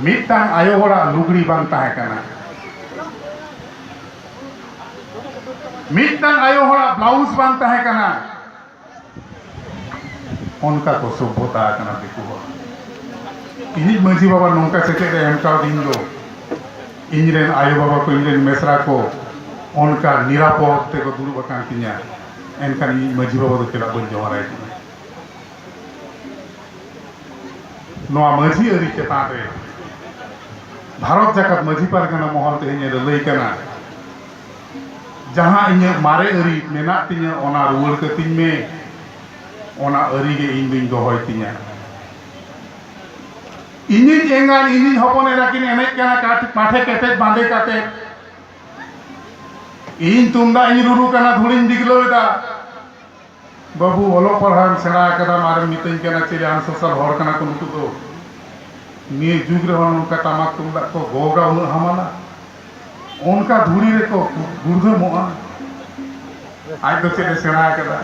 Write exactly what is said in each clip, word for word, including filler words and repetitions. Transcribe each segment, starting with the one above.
ᱢᱤᱫᱴᱟᱝ ᱟᱭᱳ ᱦᱚᱲᱟᱜ ᱞᱩᱜᱽᱲᱤ ᱵᱟᱝ ᱛᱟᱦᱮᱸ ᱠᱟᱱᱟ, ᱢᱤᱫᱴᱟᱝ ᱟᱭᱳ ᱦᱚᱲᱟᱜ ᱵᱞᱟᱣᱩᱡᱽ ᱵᱟᱝ ᱛᱟᱦᱮᱸ ᱠᱟᱱᱟ᱾ ᱚᱱᱠᱟ ᱠᱚ ᱥᱚᱵᱷᱚᱛᱟ ᱟᱠᱟᱱᱟ ᱫᱤᱠᱩ ᱦᱚᱲ᱾ ᱤᱧᱤᱡ ᱢᱟᱹᱡᱷᱤ ᱵᱟᱵᱟ ᱱᱚᱝᱠᱟ ᱥᱮᱪᱮᱫ ᱮ ᱮᱢ ᱠᱟᱣᱫᱤᱧ ᱫᱚ, ᱤᱧ ᱨᱮᱱ ᱟᱭᱳ ᱵᱟᱵᱟ ᱠᱚ, ᱤᱧ ᱨᱮᱱ ᱢᱮᱥᱨᱟ ᱠᱚ ᱚᱱᱠᱟ ᱱᱤᱨᱟᱯᱚᱫ ᱛᱮᱠᱚ ᱫᱩᱲᱩᱵ ᱟᱠᱟᱱ ᱛᱤᱧᱟ, ᱮᱱᱠᱷᱟᱱ ᱤᱧᱤᱡ ᱢᱟᱹᱡᱷᱤ ᱵᱟᱵᱟ ᱫᱚ ᱪᱮᱫᱟᱜ ᱵᱟᱹᱧ ᱡᱚᱦᱟᱨᱟᱭ ᱠᱟᱱᱟ? ᱱᱚᱣᱟ ᱢᱟᱹᱡᱷᱤ ᱟᱹᱨᱤ ᱪᱮᱛᱟᱱ ᱨᱮ ᱵᱷᱟᱨᱚᱛ ᱡᱟᱠᱟᱛ ᱢᱟᱹᱡᱷᱤ ᱯᱟᱨᱜᱟᱱᱟ ᱢᱚᱦᱚᱞ ᱛᱮᱦᱮᱧ ᱮ ᱞᱟᱹᱞᱟᱹᱭ ᱠᱟᱱᱟ, ᱡᱟᱦᱟᱸ ᱤᱧᱟᱹᱜ ᱢᱟᱨᱮ ᱟᱹᱨᱤ ᱢᱮᱱᱟᱜ ᱛᱤᱧᱟᱹ, ᱚᱱᱟ ᱨᱩᱣᱟᱹᱲ ᱠᱟᱹᱛᱤᱧ ᱢᱮ, ᱚᱱᱟ ᱟᱹᱨᱤ ᱜᱮ ᱤᱧ ᱫᱩᱧ ᱫᱚᱦᱚᱭ ᱛᱤᱧᱟ᱾ ᱤᱧᱤᱡ ᱮᱸᱜᱟᱛ, ᱤᱧᱤᱡ ᱦᱚᱯᱚᱱ ᱮᱨᱟ ᱠᱤᱱ ᱮᱱᱮᱡ ᱠᱟᱱᱟ, ᱠᱟᱴ-, ᱯᱟᱴᱷᱮ ᱠᱮᱴᱮᱡ ᱵᱟᱸᱫᱮ ᱠᱟᱛᱮ᱾ ᱤᱧ ᱛᱩᱢᱫᱟᱜ ᱤᱧ ᱨᱩᱨᱩ ᱠᱟᱱᱟ, ᱫᱷᱩᱲᱤᱧ ᱰᱤᱜᱽᱞᱟᱹᱣ ᱮᱫᱟ᱾ ᱵᱟᱹᱵᱩ, ᱚᱞᱚᱜ ᱯᱟᱲᱦᱟᱣ ᱮᱢ ᱥᱮᱬᱟ ᱟᱠᱟᱫᱟ, ᱟᱨᱮᱢ ᱢᱤᱛᱟᱹᱧ ᱠᱟᱱᱟ ᱪᱮᱞᱮ unsocial ᱦᱚᱲ ᱠᱟᱱᱟ ᱠᱚ ᱱᱩᱠᱩ ᱫᱚ? ᱱᱤᱭᱟᱹ ᱡᱩᱜᱽ ᱨᱮᱦᱚᱸ ᱱᱚᱝᱠᱟ ᱴᱟᱢᱟᱠ ᱛᱩᱢᱫᱟᱜ ᱠᱚ ᱜᱚᱜᱟ, ᱩᱱᱟᱹᱜ ᱦᱟᱢᱟᱞᱟ, ᱚᱱᱠᱟ ᱫᱷᱩᱲᱤ ᱨᱮᱠᱚ ᱜᱩᱲᱫᱷᱟᱹᱢᱚᱜᱼᱟ᱾ ᱟᱡ ᱫᱚ ᱪᱮᱫ ᱮ ᱥᱮᱬᱟ ᱟᱠᱟᱫᱟ?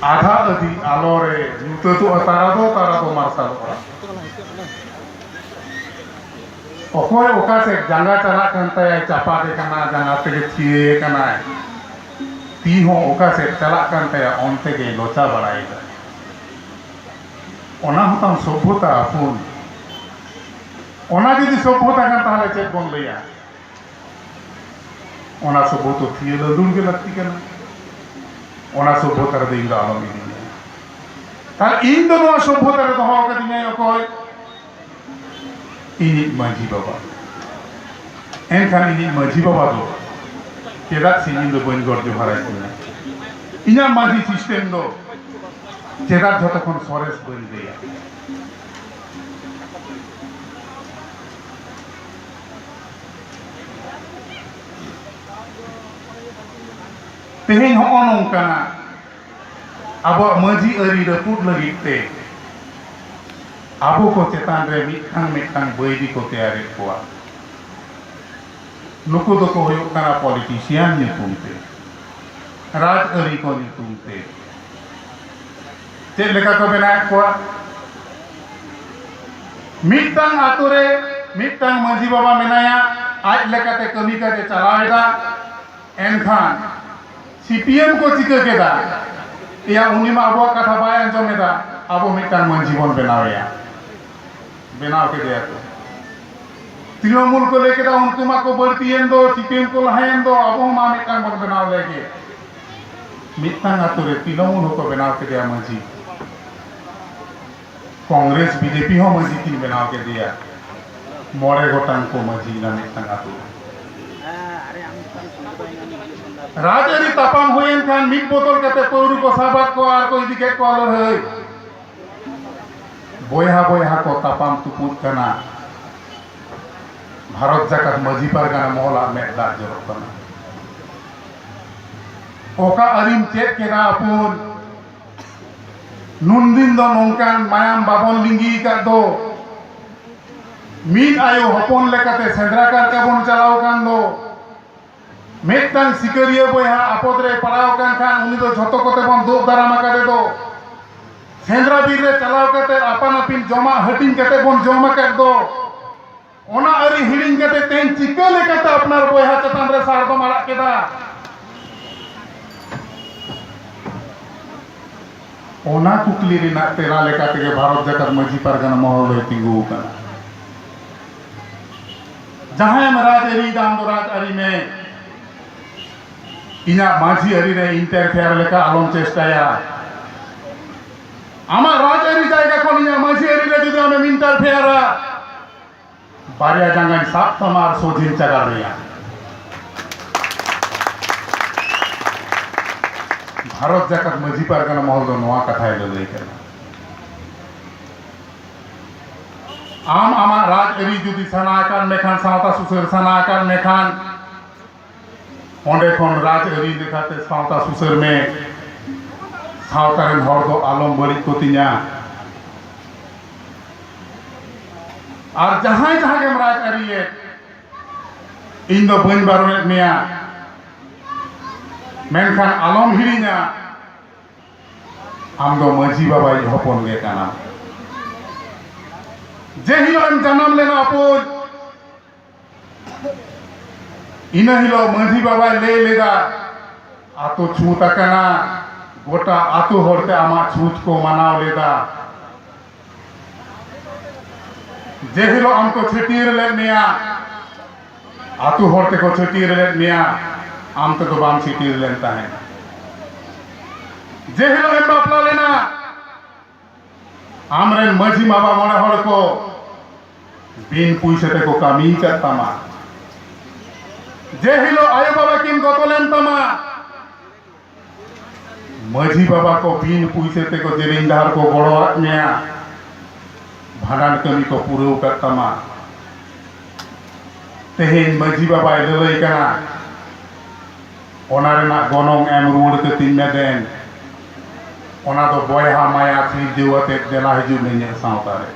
ᱟᱫᱷᱟ ᱟᱹᱫᱷᱤ ᱟᱞᱚ ᱨᱮ ᱧᱩᱛᱟᱹᱛᱚᱜᱼᱟ ᱛᱟᱨᱟ ᱫᱚ, ᱛᱟᱨᱟ ᱫᱚ ᱢᱟᱨᱥᱟᱞᱚᱜᱼᱟ᱾ ᱚᱠᱚᱭ ᱚᱠᱟ ᱥᱮᱫ ᱡᱟᱸᱜᱟ ᱪᱟᱞᱟᱜ ᱠᱟᱱ ᱛᱟᱭᱟ, ᱪᱟᱯᱟᱫᱮ ᱠᱟᱱᱟ, ᱡᱟᱸᱜᱟ ᱛᱮᱜᱮ ᱛᱷᱤᱭᱟᱹᱭᱮ ᱠᱟᱱᱟᱭ, ᱛᱤ ᱦᱚᱸ ᱚᱠᱟ ᱥᱮᱫ ᱪᱟᱞᱟᱜ ᱠᱟᱱ ᱛᱟᱭᱟ, ᱚᱱᱛᱮ ᱜᱮᱭ ᱞᱚᱪᱟ ᱵᱟᱲᱟᱭᱮᱫᱟ᱾ ᱚᱱᱟ ᱦᱚᱸ ᱛᱟᱢ ᱥᱚᱵᱷᱚᱛᱟ ᱦᱚᱯᱚᱱ᱾ ᱚᱱᱟ ᱡᱩᱫᱤ ᱥᱚᱵᱷᱚᱛᱟ ᱠᱟᱱ, ᱛᱟᱦᱞᱮ ᱪᱮᱫ ᱵᱚᱱ ᱞᱟᱹᱭᱟ? ᱚᱱᱟ ᱥᱚᱵᱷᱚᱛᱟ ᱛᱷᱤᱭᱟᱹ ᱞᱟᱹᱫᱩᱲ ᱜᱮ ᱞᱟᱹᱠᱛᱤ ᱠᱟᱱᱟ᱾ ᱚᱱᱟ ᱥᱚᱵᱷᱚᱛᱟ ᱨᱮᱫᱚ ᱤᱧ ᱫᱚ ᱟᱞᱚᱢ ᱤᱫᱤᱧᱟ᱾ ᱛᱟᱦᱞᱮ ᱤᱧ ᱫᱚ ᱱᱚᱣᱟ ᱥᱚᱵᱷᱚᱛᱟ ᱨᱮ ᱫᱚᱦᱚ ᱠᱟᱫᱤᱧᱟᱭ ᱚᱠᱚᱭ? ᱤᱧᱤᱡ ᱢᱟᱹᱡᱷᱤ ᱵᱟᱵᱟ᱾ ᱮᱱᱠᱷᱟᱱ ᱤᱧᱤᱡ ᱢᱟᱹᱡᱷᱤ ᱵᱟᱵᱟ ᱫᱚ ᱪᱮᱫᱟᱜ ᱥᱮ ᱤᱧ ᱫᱚ ᱵᱟᱹᱧ ᱜᱚᱰ ᱡᱚᱦᱟᱨᱟᱭ ᱠᱟᱱᱟ? ᱤᱧᱟᱹᱜ ᱢᱟᱹᱡᱷᱤ system ᱫᱚ ᱪᱮᱫᱟᱜ ᱡᱷᱚᱛᱚ ᱠᱷᱚᱱ ᱥᱚᱨᱮᱥ ᱵᱟᱹᱧ ᱞᱟᱹᱭᱟ? ᱛᱮᱦᱮᱧ ᱦᱚᱸᱜᱼᱚ ᱱᱚᱝᱠᱟᱱᱟᱜ ᱟᱵᱚᱣᱟᱜ ᱢᱟᱹᱡᱷᱤ ᱟᱹᱨᱤ ᱨᱟᱹᱯᱩᱫ ᱞᱟᱹᱜᱤᱫ ᱛᱮ ᱟᱵᱚ ᱠᱚ ᱪᱮᱛᱟᱱ ᱨᱮ ᱢᱤᱫᱴᱟᱝ ᱢᱤᱫᱴᱟᱝ ᱵᱟᱹᱭᱨᱤ ᱠᱚ ᱛᱮᱭᱟᱨᱮᱫ ᱠᱚᱣᱟ᱾ ᱱᱩᱠᱩ ᱫᱚᱠᱚ ᱦᱩᱭᱩᱜ ᱠᱟᱱᱟ politician ᱧᱩᱛᱩᱢ ᱛᱮ, ᱨᱟᱡᱽ ᱟᱹᱨᱤ ᱠᱚ ᱧᱩᱛᱩᱢ ᱛᱮ᱾ ᱪᱮᱫ ᱞᱮᱠᱟ ᱠᱚ ᱵᱮᱱᱟᱣᱮᱫ ᱠᱚᱣᱟ? ᱢᱤᱫᱴᱟᱝ ᱟᱛᱳ ᱨᱮ ᱢᱤᱫᱴᱟᱝ ᱢᱟᱹᱡᱷᱤ ᱵᱟᱵᱟ ᱢᱮᱱᱟᱭᱟ, ᱟᱡ ᱞᱮᱠᱟᱛᱮ ᱠᱟᱹᱢᱤ ᱠᱟᱡᱮ ᱪᱟᱞᱟᱣ ᱮᱫᱟ᱾ ᱮᱱᱠᱷᱟᱱ ᱥᱤᱯᱤᱮᱢ ᱠᱚ ᱪᱤᱠᱟᱹ ᱠᱮᱫᱟ? ᱮᱭᱟ, ᱩᱱᱤ ᱢᱟ ᱟᱵᱚᱣᱟᱜ ᱠᱟᱛᱷᱟ ᱵᱟᱭ ᱟᱸᱡᱚᱢ ᱮᱫᱟ, ᱟᱵᱚ ᱢᱤᱫᱴᱟᱝ ᱢᱟᱹᱡᱷᱤ ᱵᱚᱱ ᱵᱮᱱᱟᱣ ᱮᱭᱟ᱾ ᱵᱮᱱᱟᱣ ᱠᱮᱫᱮᱭᱟ ᱠᱚ᱾ ᱛᱨᱤᱱᱚᱢᱩᱞ ᱠᱚ ᱞᱟᱹᱭ ᱠᱮᱫᱟ, ᱩᱱᱠᱩ ᱢᱟ ᱠᱚ ᱵᱟᱹᱲᱛᱤᱭᱮᱱ ᱫᱚ, ᱥᱤᱯᱤᱮᱢ ᱠᱚ ᱞᱟᱦᱟᱭᱮᱱ ᱫᱚ, ᱟᱵᱚ ᱦᱚᱸ ᱢᱟ ᱢᱤᱫᱴᱟᱝ ᱵᱚᱱ ᱵᱮᱱᱟᱣ ᱞᱮᱜᱮ᱾ ᱢᱤᱫᱴᱟᱝ ᱟᱛᱳ ᱨᱮ ᱛᱨᱤᱱᱚᱢᱩᱞ ᱦᱚᱸᱠᱚ ᱵᱮᱱᱟᱣ ᱠᱮᱫᱮᱭᱟ ᱢᱟᱹᱡᱷᱤ᱾ ᱠᱚᱝᱜᱨᱮᱥ ᱵᱤᱡᱮᱯᱤ ᱦᱚᱸ ᱢᱟᱹᱡᱷᱤ ᱠᱤᱱ ᱵᱮᱱᱟᱣ ᱠᱮᱫᱮᱭᱟ᱾ ᱢᱚᱬᱮ ᱜᱚᱴᱟᱝ ᱠᱚ ᱢᱟᱹᱡᱷᱤᱭᱮᱱᱟ ᱢᱤᱫᱴᱟᱝ ᱟᱛᱳ ᱨᱮ᱾ ᱨᱟᱡᱽᱟᱹᱨᱤ ᱛᱟᱯᱟᱢ ᱦᱩᱭᱮᱱ ᱠᱷᱟᱱ ᱢᱤᱫ ᱵᱳᱛᱚᱞ ᱠᱟᱛᱮ ᱯᱟᱹᱣᱨᱟᱹ ᱠᱚ ᱥᱟᱵᱟᱫ ᱠᱚᱣᱟ ᱟᱨ ᱠᱚ ᱤᱫᱤ ᱠᱮᱫ ᱠᱚᱣᱟ ᱞᱟᱹᱲᱦᱟᱹᱭ᱾ ᱵᱚᱭᱦᱟ ᱵᱚᱭᱦᱟ ᱠᱚ ᱛᱟᱯᱟᱢ ᱛᱩᱯᱩᱫ ᱠᱟᱱᱟ᱾ ᱵᱷᱟᱨᱚᱛ ᱡᱟᱠᱟᱛ ᱢᱟᱹᱡᱷᱤ ᱯᱟᱨᱜᱟᱱᱟ ᱢᱚᱦᱚᱞᱟᱜ ᱢᱮᱫ ᱫᱟᱜ ᱡᱚᱨᱚᱜ ᱠᱟᱱᱟ᱾ ᱚᱠᱟ ᱟᱹᱨᱤᱢ ᱪᱮᱫ ᱠᱮᱫᱟ ᱟᱹᱯᱩᱱ? ᱱᱩᱱᱫᱤᱱ ᱫᱚ ᱱᱚᱝᱠᱟᱱ ᱢᱟᱭᱟᱢ ᱵᱟᱵᱚᱱ ᱞᱤᱸᱜᱤ ᱟᱠᱟᱫ ᱫᱚ᱾ ᱢᱤᱫ ᱟᱭᱳ ᱦᱚᱯᱚᱱ ᱞᱮᱠᱟᱛᱮ ᱥᱮᱸᱫᱽᱨᱟ ᱠᱟᱨᱠᱟ ᱵᱚᱱ ᱪᱟᱞᱟᱣ ᱟᱠᱟᱱ ᱫᱚ᱾ ᱢᱤᱫᱴᱟᱝ ᱥᱤᱠᱟᱹᱨᱤᱭᱟᱹ ᱵᱚᱭᱦᱟ ᱟᱯᱚᱫ ᱨᱮ ᱯᱟᱲᱟᱣ ᱟᱠᱟᱱ ᱠᱷᱟᱱ ᱩᱱᱤ ᱫᱚ ᱡᱷᱚᱛᱚ ᱠᱚᱛᱮ ᱵᱚᱱ ᱫᱳᱜ ᱫᱟᱨᱟᱢ ᱟᱠᱟᱫᱮ ᱫᱚ᱾ ᱥᱮᱸᱫᱽᱨᱟ ᱵᱤᱨ ᱨᱮ ᱪᱟᱞᱟᱣ ᱠᱟᱛᱮ ᱟᱯᱟᱱ ᱟᱹᱯᱤᱱ ᱡᱚᱢᱟᱜ ᱦᱟᱹᱴᱤᱧ ᱠᱟᱛᱮ ᱵᱚᱱ ᱡᱚᱢ ᱟᱠᱟᱫ ᱫᱚ᱾ ᱚᱱᱟ ᱟᱹᱨᱤ ᱦᱤᱲᱤᱧ ᱠᱟᱛᱮ ᱛᱮᱦᱮᱧ ᱪᱤᱠᱟᱹ ᱞᱮᱠᱟᱛᱮ ᱟᱯᱱᱟᱨ ᱵᱚᱭᱦᱟ ᱪᱮᱛᱟᱱ ᱨᱮ ᱥᱟᱨ ᱫᱚᱢ ᱟᱲᱟᱜ ᱠᱮᱫᱟ? ᱚᱱᱟ ᱠᱩᱠᱞᱤ ᱨᱮᱱᱟᱜ ᱛᱮᱞᱟ ᱞᱮᱠᱟ ᱛᱮᱜᱮ ᱵᱷᱟᱨᱚᱛ ᱡᱟᱠᱟᱛ ᱢᱟᱹᱡᱷᱤ ᱯᱟᱨᱜᱟᱱᱟ ᱢᱚᱦᱚᱞ ᱫᱚᱭ ᱛᱤᱸᱜᱩ ᱟᱠᱟᱱᱟ᱾ ᱡᱟᱦᱟᱸᱭᱮᱢ ᱨᱟᱡᱽ ᱟᱹᱨᱤᱭᱮᱫᱟ, ᱟᱢ ᱫᱚ ᱨᱟᱡᱽ ᱟᱹᱨᱤ ᱢᱮ, ᱤᱧᱟᱹᱜ ᱢᱟᱹᱡᱷᱤ ᱟᱹᱨᱤ ᱨᱮ interfere ᱞᱮᱠᱟ ᱟᱞᱚᱢ ᱪᱮᱥᱴᱟᱭᱟ᱾ ᱟᱢᱟᱜ ᱨᱟᱡᱽ ᱟᱹᱨᱤ ᱡᱟᱭᱜᱟ ᱠᱷᱚᱱ ᱤᱧᱟᱹᱜ ᱢᱟᱹᱡᱷᱤ ᱟᱹᱨᱤ ᱨᱮ ᱡᱩᱫᱤ ᱟᱢᱮᱢ interfereᱟ, ᱵᱟᱨᱭᱟ ᱡᱟᱸᱜᱟᱧ ᱥᱟᱵ ᱛᱟᱢᱟ ᱟᱨ ᱥᱚᱡᱷᱮᱧ ᱪᱟᱜᱟᱨ ᱢᱮᱭᱟ᱾ ᱵᱷᱟᱨᱚᱛ ᱡᱟᱠᱟᱛ ᱢᱟᱹᱡᱷᱤ ᱯᱟᱨᱜᱟᱱᱟ ᱢᱚᱦᱚᱞ ᱫᱚ ᱱᱚᱣᱟ ᱠᱟᱛᱷᱟᱭ ᱞᱟᱹᱞᱟᱹᱭ ᱠᱟᱱᱟ᱾ ᱟᱢ ᱟᱢᱟᱜ ᱨᱟᱡᱽ ᱟᱹᱨᱤ ᱡᱩᱫᱤ ᱥᱟᱱᱟ ᱟᱠᱟᱫ ᱢᱮᱠᱷᱟᱱ, ᱥᱟᱶᱛᱟ ᱥᱩᱥᱟᱹᱨ ᱥᱟᱱᱟ ᱟᱠᱟᱫ ᱢᱮᱠᱷᱟᱱ, ᱚᱸᱰᱮ ᱠᱷᱚᱱ ᱨᱟᱡᱽ ᱟᱹᱨᱤ ᱞᱮᱠᱟᱛᱮ ᱥᱟᱶᱛᱟ ᱥᱩᱥᱟᱹᱨ ᱢᱮ, ᱥᱟᱶᱛᱟ ᱨᱮᱱ ᱦᱚᱲ ᱫᱚ ᱟᱞᱚᱢ ᱵᱟᱹᱲᱤᱡ ᱠᱚ ᱛᱤᱧᱟ᱾ ᱟᱨ ᱡᱟᱦᱟᱸᱭ ᱡᱟᱦᱟᱸ ᱜᱮᱢ ᱨᱟᱡᱽ ᱟᱹᱨᱤᱭᱮᱫ, ᱤᱧ ᱫᱚ ᱵᱟᱹᱧ ᱵᱟᱨᱚᱱᱮᱫ ᱢᱮᱭᱟ, ᱢᱮᱱᱠᱷᱟᱱ ᱟᱞᱚᱢ ᱦᱤᱲᱤᱧᱟ, ᱟᱢ ᱫᱚ ᱢᱟᱹᱡᱷᱤ ᱵᱟᱵᱟᱭᱤᱡ ᱦᱚᱯᱚᱱ ᱜᱮ ᱠᱟᱱᱟᱢ᱾ ᱡᱮ ᱦᱤᱞᱳᱜ ᱮᱢ ᱡᱟᱱᱟᱢ ᱞᱮᱱᱟ ᱟᱯᱚᱡ, ᱤᱱᱟᱹ ᱦᱤᱞᱳᱜ ᱢᱟᱹᱡᱷᱤ ᱵᱟᱵᱟᱭ ᱞᱟᱹᱭ ᱞᱮᱫᱟ, ᱟᱛᱳ ᱪᱷᱩᱛ ᱟᱠᱟᱱᱟ, ᱜᱚᱴᱟ ᱟᱛᱳ ᱦᱚᱲᱛᱮ ᱟᱢᱟᱜ ᱪᱷᱩᱛ ᱠᱚ ᱢᱟᱱᱟᱣ ᱞᱮᱫᱟ᱾ ᱡᱮ ᱦᱤᱞᱳᱜ ᱟᱢ ᱠᱚ ᱪᱷᱟᱹᱴᱭᱟᱹᱨ ᱞᱮᱫ ᱢᱮᱭᱟ, ᱟᱛᱳ ᱦᱚᱲ ᱛᱮᱠᱚ ᱪᱷᱟᱹᱴᱭᱟᱹᱨ ᱞᱮᱫ ᱢᱮᱭᱟ, ᱟᱢ ᱛᱮᱫᱚ ᱵᱟᱢ ᱪᱷᱟᱹᱴᱭᱟᱹᱨ ᱞᱮᱱ ᱛᱟᱦᱮᱸᱫ᱾ ᱡᱮ ᱦᱤᱞᱳᱜ ᱮᱢ ᱵᱟᱯᱞᱟ ᱞᱮᱱᱟ, ᱟᱢᱨᱮᱱ ᱢᱟᱹᱡᱷᱤ ᱵᱟᱵᱟ ᱢᱚᱬᱮ ᱦᱚᱲ ᱠᱚ ᱵᱤᱱ ᱯᱩᱭᱥᱟᱹ ᱛᱮᱠᱚ ᱠᱟᱹᱢᱤ ᱟᱠᱟᱫ ᱛᱟᱢᱟ᱾ ᱡᱮ ᱦᱤᱞᱳᱜ ᱟᱭᱳ ᱵᱟᱵᱟ ᱠᱤᱱ ᱜᱚᱛᱚ ᱞᱮᱱ ᱛᱟᱢᱟ, ᱢᱟᱹᱡᱷᱤ ᱵᱟᱵᱟ ᱠᱚ ᱵᱤᱱ ᱯᱩᱭᱥᱟᱹ ᱛᱮᱠᱚ ᱡᱮᱞᱮᱧ ᱰᱟᱦᱟᱨ ᱠᱚ ᱜᱚᱲᱚᱣᱟᱫ ᱢᱮᱭᱟ, ᱵᱷᱟᱸᱰᱟᱱ ᱠᱟᱹᱢᱤ ᱠᱚ ᱯᱩᱨᱟᱹᱣ ᱠᱟᱫ ᱛᱟᱢᱟ᱾ ᱛᱮᱦᱮᱧ ᱢᱟᱹᱡᱷᱤ ᱵᱟᱵᱟᱭ ᱞᱟᱹᱞᱟᱹᱭ ᱠᱟᱱᱟ, ᱚᱱᱟ ᱨᱮᱱᱟᱜ ᱜᱚᱱᱚᱝ ᱮᱢ ᱨᱩᱣᱟᱹᱲ ᱠᱟᱹᱛᱤᱧ ᱢᱮ ᱫᱮᱱ᱾ ᱚᱱᱟ ᱫᱚ ᱵᱚᱭᱦᱟ ᱢᱟᱭᱟ ᱥᱤᱨᱡᱟᱹᱣ ᱟᱛᱮᱫ ᱫᱮᱞᱟ ᱦᱤᱡᱩᱜ ᱢᱮ ᱤᱧᱟᱹᱜ ᱥᱟᱶᱛᱟ ᱨᱮ᱾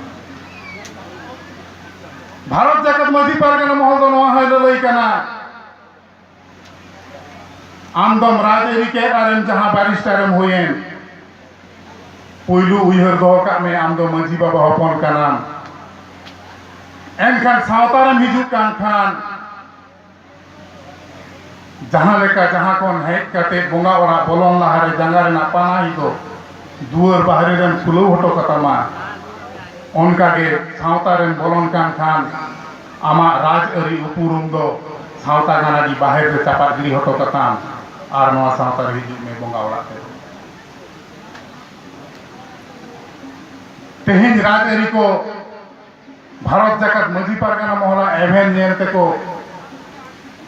ᱵᱷᱟᱨᱚᱛ ᱡᱟᱠᱟᱛ ᱢᱟᱹᱡᱷᱤ ᱯᱟᱨᱜᱟᱱᱟ ᱢᱚᱦᱚᱞ ᱫᱚ ᱱᱚᱣᱟ ᱦᱚᱸᱭ ᱞᱟᱹᱞᱟᱹᱭ ᱠᱟᱱᱟ, ᱟᱢ ᱫᱚᱢ ᱨᱟᱡᱽᱟᱹᱨᱤ ᱠᱮᱫ ᱟᱨᱮᱢ ᱡᱟᱦᱟᱸ ᱵᱟᱨᱤᱥᱴᱟᱨᱮᱢ ᱦᱩᱭᱮᱱ, ᱯᱩᱭᱞᱩ ᱩᱭᱦᱟᱹᱨ ᱫᱚᱦᱚ ᱠᱟᱜ ᱢᱮ, ᱟᱢ ᱫᱚ ᱢᱟᱹᱡᱷᱤ ᱵᱟᱵᱟ ᱦᱚᱯᱚᱱ ᱠᱟᱱᱟᱢ᱾ ᱮᱱᱠᱷᱟᱱ ᱥᱟᱶᱛᱟ ᱨᱮᱢ ᱦᱤᱡᱩᱜ ᱠᱟᱱ ᱠᱷᱟᱱ, ᱡᱟᱦᱟᱸ ᱞᱮᱠᱟ ᱡᱟᱦᱟᱸ ᱠᱷᱚᱱ ᱦᱮᱡ ᱠᱟᱛᱮ ᱵᱚᱸᱜᱟ ᱚᱲᱟᱜ ᱵᱚᱞᱚᱱ ᱞᱟᱦᱟᱨᱮ ᱡᱟᱸᱜᱟ ᱨᱮᱱᱟᱜ ᱯᱟᱱᱟᱦᱤ ᱫᱚ ᱫᱩᱣᱟᱹᱨ ᱵᱟᱦᱨᱮ ᱨᱮᱢ ᱠᱷᱩᱞᱟᱹᱣ ᱦᱚᱴᱚ ᱠᱟᱛᱟᱢᱟ, ᱚᱱᱠᱟᱜᱮ ᱥᱟᱶᱛᱟ ᱨᱮᱢ ᱵᱚᱞᱚᱱ ᱠᱟᱱ ᱠᱷᱟᱱ ᱟᱢᱟᱜ ᱨᱟᱡᱽᱟᱹᱨᱤ ᱩᱯᱨᱩᱢ ᱫᱚ ᱥᱟᱶᱛᱟ ᱜᱟᱱᱟᱰᱤ ᱵᱟᱦᱮᱨ ᱨᱮ ᱪᱟᱯᱟᱫ ᱜᱤᱰᱤ ᱦᱚᱴᱚ ᱠᱟᱛᱟᱢ ᱟᱨ ᱱᱚᱣᱟ ᱥᱟᱶᱛᱟ ᱨᱮ ᱦᱤᱡᱩᱜ ᱢᱮ ᱵᱚᱸᱜᱟ ᱚᱲᱟᱜ ᱛᱮ᱾ ᱛᱮᱦᱮᱧ ᱨᱟᱡᱽᱟᱹᱨᱤ ᱠᱚ ᱵᱷᱟᱨᱚᱛ ᱡᱟᱠᱟᱛ ᱢᱟᱹᱡᱷᱤ ᱯᱟᱨᱜᱟᱱᱟ ᱢᱚᱦᱚᱞᱟᱜ ᱮᱵᱷᱮᱱ ᱧᱮᱞ ᱛᱮᱠᱚ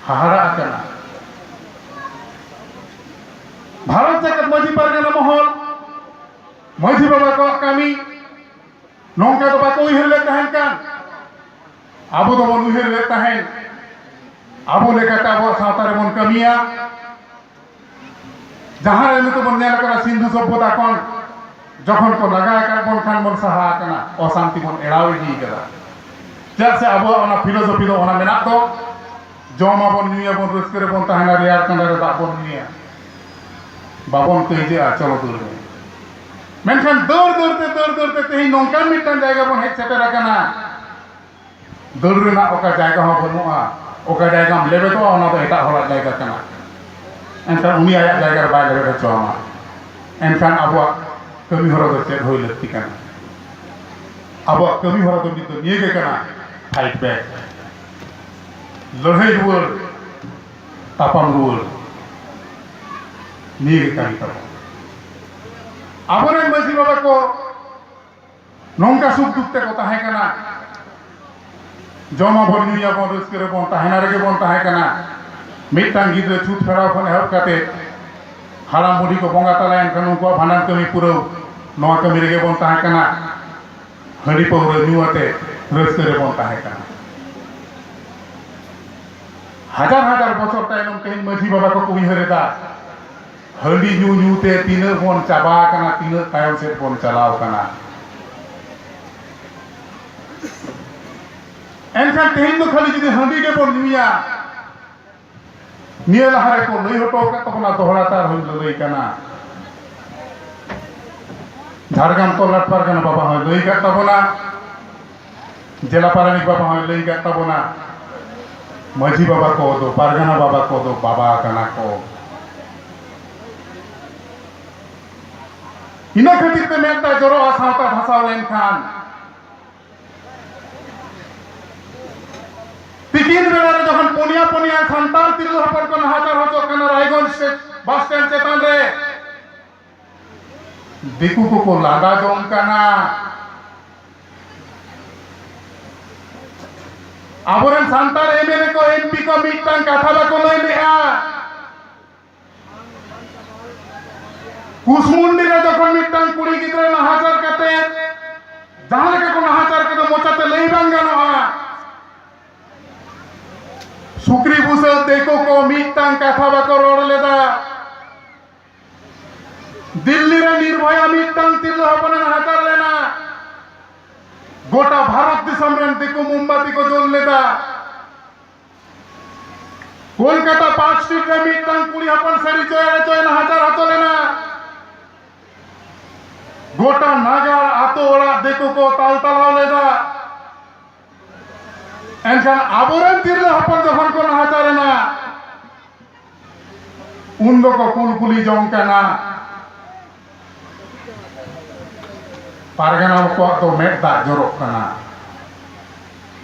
ᱦᱟᱦᱟᱲᱟ ᱟᱠᱟᱱᱟ᱾ ᱵᱷᱟᱨᱚᱛ ᱡᱟᱠᱟᱛ ᱢᱟᱹᱡᱷᱤ ᱯᱟᱨᱜᱟᱱᱟ ᱢᱚᱦᱚᱞ ᱢᱟᱹᱡᱷᱤ ᱵᱟᱵᱟ ᱠᱚᱣᱟᱜ ᱠᱟᱹᱢᱤ ᱱᱚᱝᱠᱟ ᱫᱚ ᱵᱟᱠᱚ ᱩᱭᱦᱟᱹᱨ ᱞᱮᱫ ᱛᱟᱦᱮᱸ ᱠᱟᱱ᱾ ᱟᱵᱚ ᱫᱚᱵᱚᱱ ᱩᱭᱦᱟᱹᱨ ᱞᱮᱫ ᱛᱟᱦᱮᱸᱫ ᱟᱵᱚ ᱞᱮᱠᱟᱛᱮ ᱟᱵᱚᱣᱟᱜ ᱥᱟᱶᱛᱟ ᱨᱮᱵᱚᱱ ᱠᱟᱹᱢᱤᱭᱟ᱾ ᱡᱟᱦᱟᱸ ᱨᱮ ᱱᱤᱛᱚᱜ ᱵᱚᱱ ᱧᱮᱞ ᱠᱟᱱᱟ, ᱥᱤᱱᱫᱷᱩ ᱥᱚᱵᱷᱚᱛᱟ ᱠᱷᱚᱱ ᱡᱚᱠᱷᱚᱱ ᱠᱚ ᱞᱟᱜᱟ ᱟᱠᱟᱫ ᱵᱚᱱ ᱠᱷᱟᱱ ᱵᱚᱱ ᱥᱟᱦᱟ ᱟᱠᱟᱱᱟ, ᱚᱥᱟᱱᱛᱤ ᱵᱚᱱ ᱮᱲᱟᱣ ᱤᱫᱤ ᱠᱟᱫᱟ᱾ ᱪᱮᱫᱟᱜ ᱥᱮ ᱟᱵᱚᱣᱟᱜ ᱚᱱᱟ ᱯᱷᱤᱞᱳᱥᱚᱯᱷᱤ ᱫᱚ ᱚᱱᱟ ᱢᱮᱱᱟᱜ ᱫᱚ, ᱡᱚᱢᱟᱵᱚᱱ, ᱧᱩᱭᱟᱵᱚᱱ, ᱨᱟᱹᱥᱠᱟᱹ ᱨᱮᱵᱚᱱ ᱛᱟᱦᱮᱱᱟ, ᱨᱮᱭᱟᱲ ᱪᱟᱸᱫᱟ ᱨᱮ ᱫᱟᱜ ᱵᱚᱱ ᱧᱩᱭᱟ, ᱵᱟᱵᱚᱱ ᱠᱟᱹᱭᱡᱟᱹᱜᱼᱟ, ᱪᱚᱞᱚ ᱫᱟᱹᱲ ᱢᱮ᱾ ᱢᱮᱱᱠᱷᱟᱱ ᱫᱟᱹᱲ ᱫᱟᱹᱲ ᱛᱮ, ᱫᱟᱹᱲ ᱫᱟᱹᱲ ᱛᱮ ᱛᱮᱦᱮᱧ ᱱᱚᱝᱠᱟᱱ ᱢᱤᱫᱴᱟᱝ ᱡᱟᱭᱜᱟ ᱵᱚᱱ ᱦᱮᱡ ᱥᱮᱴᱮᱨ ᱟᱠᱟᱱᱟ, ᱫᱟᱹᱲ ᱨᱮᱱᱟᱜ ᱚᱠᱟ ᱡᱟᱭᱜᱟ ᱦᱚᱸ ᱵᱟᱹᱱᱩᱜᱼᱟ᱾ ᱚᱠᱟ ᱡᱟᱭᱜᱟᱢ ᱞᱮᱵᱮᱫᱚᱜᱼᱟ, ᱚᱱᱟ ᱫᱚ ᱮᱴᱟᱜ ᱦᱚᱲᱟᱜ ᱡᱟᱭᱜᱟ ᱠᱟᱱᱟ᱾ ᱮᱱᱠᱷᱟᱱ ᱩᱱᱤ ᱟᱭᱟᱜ ᱡᱟᱭᱜᱟ ᱨᱮ ᱵᱟᱭ ᱞᱮᱵᱮᱫ ᱦᱚᱪᱚ ᱟᱢᱟ᱾ ᱮᱱᱠᱷᱟᱱ ᱟᱵᱚᱣᱟᱜ ᱠᱟᱹᱢᱤ ᱦᱚᱨᱟ ᱫᱚ ᱪᱮᱫ ᱦᱩᱭ ᱞᱟᱹᱠᱛᱤ ᱠᱟᱱᱟ? ᱟᱵᱚᱣᱟᱜ ᱠᱟᱹᱢᱤ ᱦᱚᱨᱟ ᱫᱚ ᱱᱤᱛ ᱫᱚ ᱱᱤᱭᱟᱹ ᱜᱮ ᱠᱟᱱᱟ, fight back, ᱞᱟᱹᱲᱦᱟᱹᱭ ᱨᱩᱣᱟᱹᱲ, ᱛᱟᱯᱟᱢ ᱨᱩᱣᱟᱹᱲ, ᱱᱤᱭᱟᱹ ᱜᱮ ᱠᱟᱹᱢᱤ ᱛᱟᱵᱚᱱ᱾ ᱟᱵᱚᱨᱮᱱ ᱢᱟᱹᱡᱷᱤ ᱵᱟᱵᱟ ᱠᱚ ᱱᱚᱝᱠᱟ ᱥᱩᱠ ᱫᱩᱠ ᱛᱮᱠᱚ ᱛᱟᱦᱮᱸ ᱠᱟᱱᱟ, ᱡᱚᱢᱟᱵᱚᱱ, ᱧᱩᱭᱟᱵᱚᱱ, ᱨᱟᱹᱥᱠᱟᱹ ᱨᱮᱵᱚᱱ ᱛᱟᱦᱮᱱᱟ ᱨᱮᱜᱮ ᱵᱚᱱ ᱛᱟᱦᱮᱸ ᱠᱟᱱᱟ᱾ ᱢᱤᱫᱴᱟᱝ ᱜᱤᱫᱽᱨᱟᱹ ᱪᱷᱩᱛ ᱯᱷᱮᱨᱟᱣ ᱠᱷᱚᱱ ᱮᱦᱚᱵ ᱠᱟᱛᱮ ᱦᱟᱲᱟᱢ ᱵᱩᱰᱷᱤ ᱠᱚ ᱵᱚᱸᱜᱟ ᱛᱟᱞᱟᱭᱮᱱ ᱠᱷᱟᱱ ᱩᱱᱠᱩᱣᱟᱜ ᱵᱷᱟᱸᱰᱟᱱ ᱠᱟᱹᱢᱤ ᱯᱩᱨᱟᱹᱣ, ᱱᱚᱣᱟ ᱠᱟᱹᱢᱤ ᱨᱮᱜᱮ ᱵᱚᱱ ᱛᱟᱦᱮᱸ ᱠᱟᱱᱟ᱾ ᱦᱟᱺᱰᱤ ᱯᱟᱹᱣᱨᱟᱹ ᱧᱩ ᱟᱛᱮ ᱨᱟᱹᱥᱠᱟᱹ ᱨᱮᱵᱚᱱ ᱛᱟᱦᱮᱸ ᱠᱟᱱᱟ᱾ ᱦᱟᱡᱟᱨ ᱦᱟᱡᱟᱨ ᱵᱚᱪᱷᱚᱨ ᱛᱟᱭᱱᱚᱢ ᱛᱮᱦᱮᱧ ᱢᱟᱹᱡᱷᱤ ᱵᱟᱵᱟ ᱠᱚᱠᱚ ᱩᱭᱦᱟᱹᱨ ᱮᱫᱟ, ᱦᱟᱺᱰᱤ ᱧᱩ ᱧᱩ ᱛᱮ ᱛᱤᱱᱟᱹᱜ ᱵᱚᱱ ᱪᱟᱵᱟ ᱟᱠᱟᱱᱟ, ᱛᱤᱱᱟᱹᱜ ᱛᱟᱭᱚᱢ ᱥᱮᱫ ᱵᱚᱱ ᱪᱟᱞᱟᱣ ᱟᱠᱟᱱᱟ᱾ ᱮᱱᱠᱷᱟᱱ ᱛᱮᱦᱮᱧ ᱫᱚ ᱠᱷᱟᱹᱞᱤ ᱡᱩᱫᱤ ᱦᱟᱺᱰᱤ ᱜᱮᱵᱚᱱ ᱧᱩᱭᱟ, ᱱᱤᱭᱟᱹ ᱞᱟᱦᱟ ᱨᱮᱠᱚ ᱞᱟᱹᱭ ᱦᱚᱴᱚ ᱟᱠᱟᱫ ᱛᱟᱵᱚᱱᱟ, ᱫᱚᱦᱲᱟ ᱛᱮ ᱟᱨᱦᱚᱸᱧ ᱞᱟᱹᱞᱟᱹᱭ ᱠᱟᱱᱟ᱾ ᱡᱷᱟᱲᱜᱨᱟᱢ ᱛᱚᱞᱟᱴ ᱯᱟᱨᱜᱟᱱᱟ ᱵᱟᱵᱟ ᱦᱚᱸᱭ ᱞᱟᱹᱭ ᱟᱠᱟᱫ ᱛᱟᱵᱚᱱᱟ, ᱡᱮᱞᱟ ᱯᱟᱨᱟᱱᱤᱠ ᱵᱟᱵᱟ ᱦᱚᱸᱭ ᱞᱟᱹᱭ ᱟᱠᱟᱫ ᱛᱟᱵᱚᱱᱟ, ᱢᱟᱹᱡᱷᱤ ᱵᱟᱵᱟ ᱠᱚᱫᱚ, ᱯᱟᱨᱜᱟᱱᱟ ᱵᱟᱵᱟ ᱠᱚᱫᱚ ᱵᱟᱵᱟ ᱠᱟᱱᱟ ᱠᱚ᱾ ᱤᱱᱟᱹ ᱠᱷᱟᱹᱛᱤᱨ ᱛᱮ ᱢᱮᱫ ᱫᱟᱜ ᱡᱚᱨᱚᱜᱼᱟ ᱥᱟᱶᱛᱟ ᱫᱷᱟᱥᱟᱣ ᱞᱮᱱᱠᱷᱟᱱ᱾ ᱛᱤᱠᱤᱱ ᱵᱮᱲᱟ ᱨᱮ ᱡᱚᱠᱷᱚᱱ ᱯᱩᱱᱭᱟ ᱯᱩᱱᱭᱟ ᱥᱟᱱᱛᱟᱲ ᱛᱤᱨᱞᱟᱹ ᱦᱚᱯᱚᱱ ᱠᱚ ᱱᱟᱦᱟᱪᱟᱨ ᱦᱚᱪᱚᱜ ᱠᱟᱱᱟ ᱨᱟᱭᱜᱚᱸᱡᱽ ᱥᱴᱮ-, ᱵᱟᱥ ᱥᱴᱮᱱᱰ ᱪᱮᱛᱟᱱ ᱨᱮ, ᱫᱤᱠᱩ ᱠᱚᱠᱚ ᱞᱟᱸᱫᱟ ᱡᱚᱝ ᱠᱟᱱᱟ᱾ ᱟᱵᱚᱨᱮᱱ ᱥᱟᱱᱛᱟᱲ ᱮᱢ ᱮᱞ ᱮ ᱠᱚ, ᱮᱢ ᱯᱤ ᱠᱚ ᱢᱤᱫᱴᱟᱝ ᱠᱟᱛᱷᱟ ᱵᱟᱠᱚ ᱞᱟᱹᱭ ᱞᱮᱜᱼᱟ᱾ ᱠᱩᱥᱢᱩᱱᱰᱤ ᱨᱮ ᱡᱚᱠᱷᱚᱱ ᱢᱤᱫᱴᱟᱝ ᱠᱩᱲᱤ ᱜᱤᱫᱽᱨᱟᱹ ᱱᱟᱦᱟᱪᱟᱨ ᱠᱟᱛᱮ, ᱡᱟᱦᱟᱸ ᱞᱮᱠᱟ ᱠᱚ ᱱᱟᱦᱟᱪᱟᱨ ᱠᱮᱫᱟ, ᱢᱚᱪᱟᱛᱮ ᱞᱟᱹᱭ ᱵᱟᱝ ᱜᱟᱱᱚᱜᱼᱟ᱾ ᱥᱩᱠᱨᱤ ᱵᱩᱥᱟᱹᱜ ᱫᱤᱠᱩ ᱠᱚ ᱢᱤᱫᱴᱟᱝ ᱠᱟᱛᱷᱟ ᱵᱟᱠᱚ ᱨᱚᱲ ᱞᱮᱫᱟ᱾ ᱫᱤᱞᱞᱤ ᱨᱮ ᱱᱤᱨᱵᱷᱚᱭᱟ ᱢᱤᱫᱴᱟᱝ ᱛᱤᱨᱞᱟᱹ ᱦᱚᱯᱚᱱᱮ ᱱᱟᱦᱟᱪᱟᱨ ᱞᱮᱱᱟ᱾ ᱜᱚᱴᱟ ᱵᱷᱟᱨᱚᱛ ᱫᱤᱥᱚᱢ ᱨᱮᱱ ᱫᱤᱠᱩ ᱢᱳᱢᱵᱟᱛᱤ ᱠᱚ ᱡᱩᱞ ᱞᱮᱫᱟ᱾ ᱠᱳᱞᱠᱟᱛᱟ ᱯᱟᱨᱠ ᱥᱴᱨᱤᱴ ᱨᱮ ᱢᱤᱫᱴᱟᱝ ᱠᱩᱲᱤ ᱦᱚᱯᱚᱱ ᱥᱟᱹᱲᱤ ᱪᱚᱭ ᱟᱨᱮ ᱪᱚᱭ ᱱᱟᱦᱟᱪᱟᱨ ᱦᱚᱪᱚ ᱞᱮᱱᱟ᱾ ᱜᱚᱴᱟ ᱱᱟᱜᱟᱨ ᱟᱛᱳ ᱚᱲᱟᱜ ᱫᱤᱠᱩ ᱠᱚ ᱛᱟᱞ ᱛᱟᱞᱟᱣ ᱞᱮᱫᱟ᱾ ᱮᱱᱠᱷᱟᱱ ᱟᱵᱚᱨᱮᱱ ᱛᱤᱨᱞᱟᱹ ᱦᱚᱯᱚᱱ ᱡᱚᱠᱷᱚᱱ ᱠᱚ ᱱᱟᱦᱟᱪᱟᱨ ᱮᱱᱟ, ᱩᱱ ᱫᱚᱠᱚ ᱠᱩᱞᱠᱩᱞᱤ ᱡᱚᱝ ᱠᱟᱱᱟ᱾ ᱯᱟᱨᱜᱟᱱᱟ ᱠᱚᱣᱟᱜ ᱫᱚ ᱢᱮᱫ ᱫᱟᱜ ᱡᱚᱨᱚᱜ ᱠᱟᱱᱟ᱾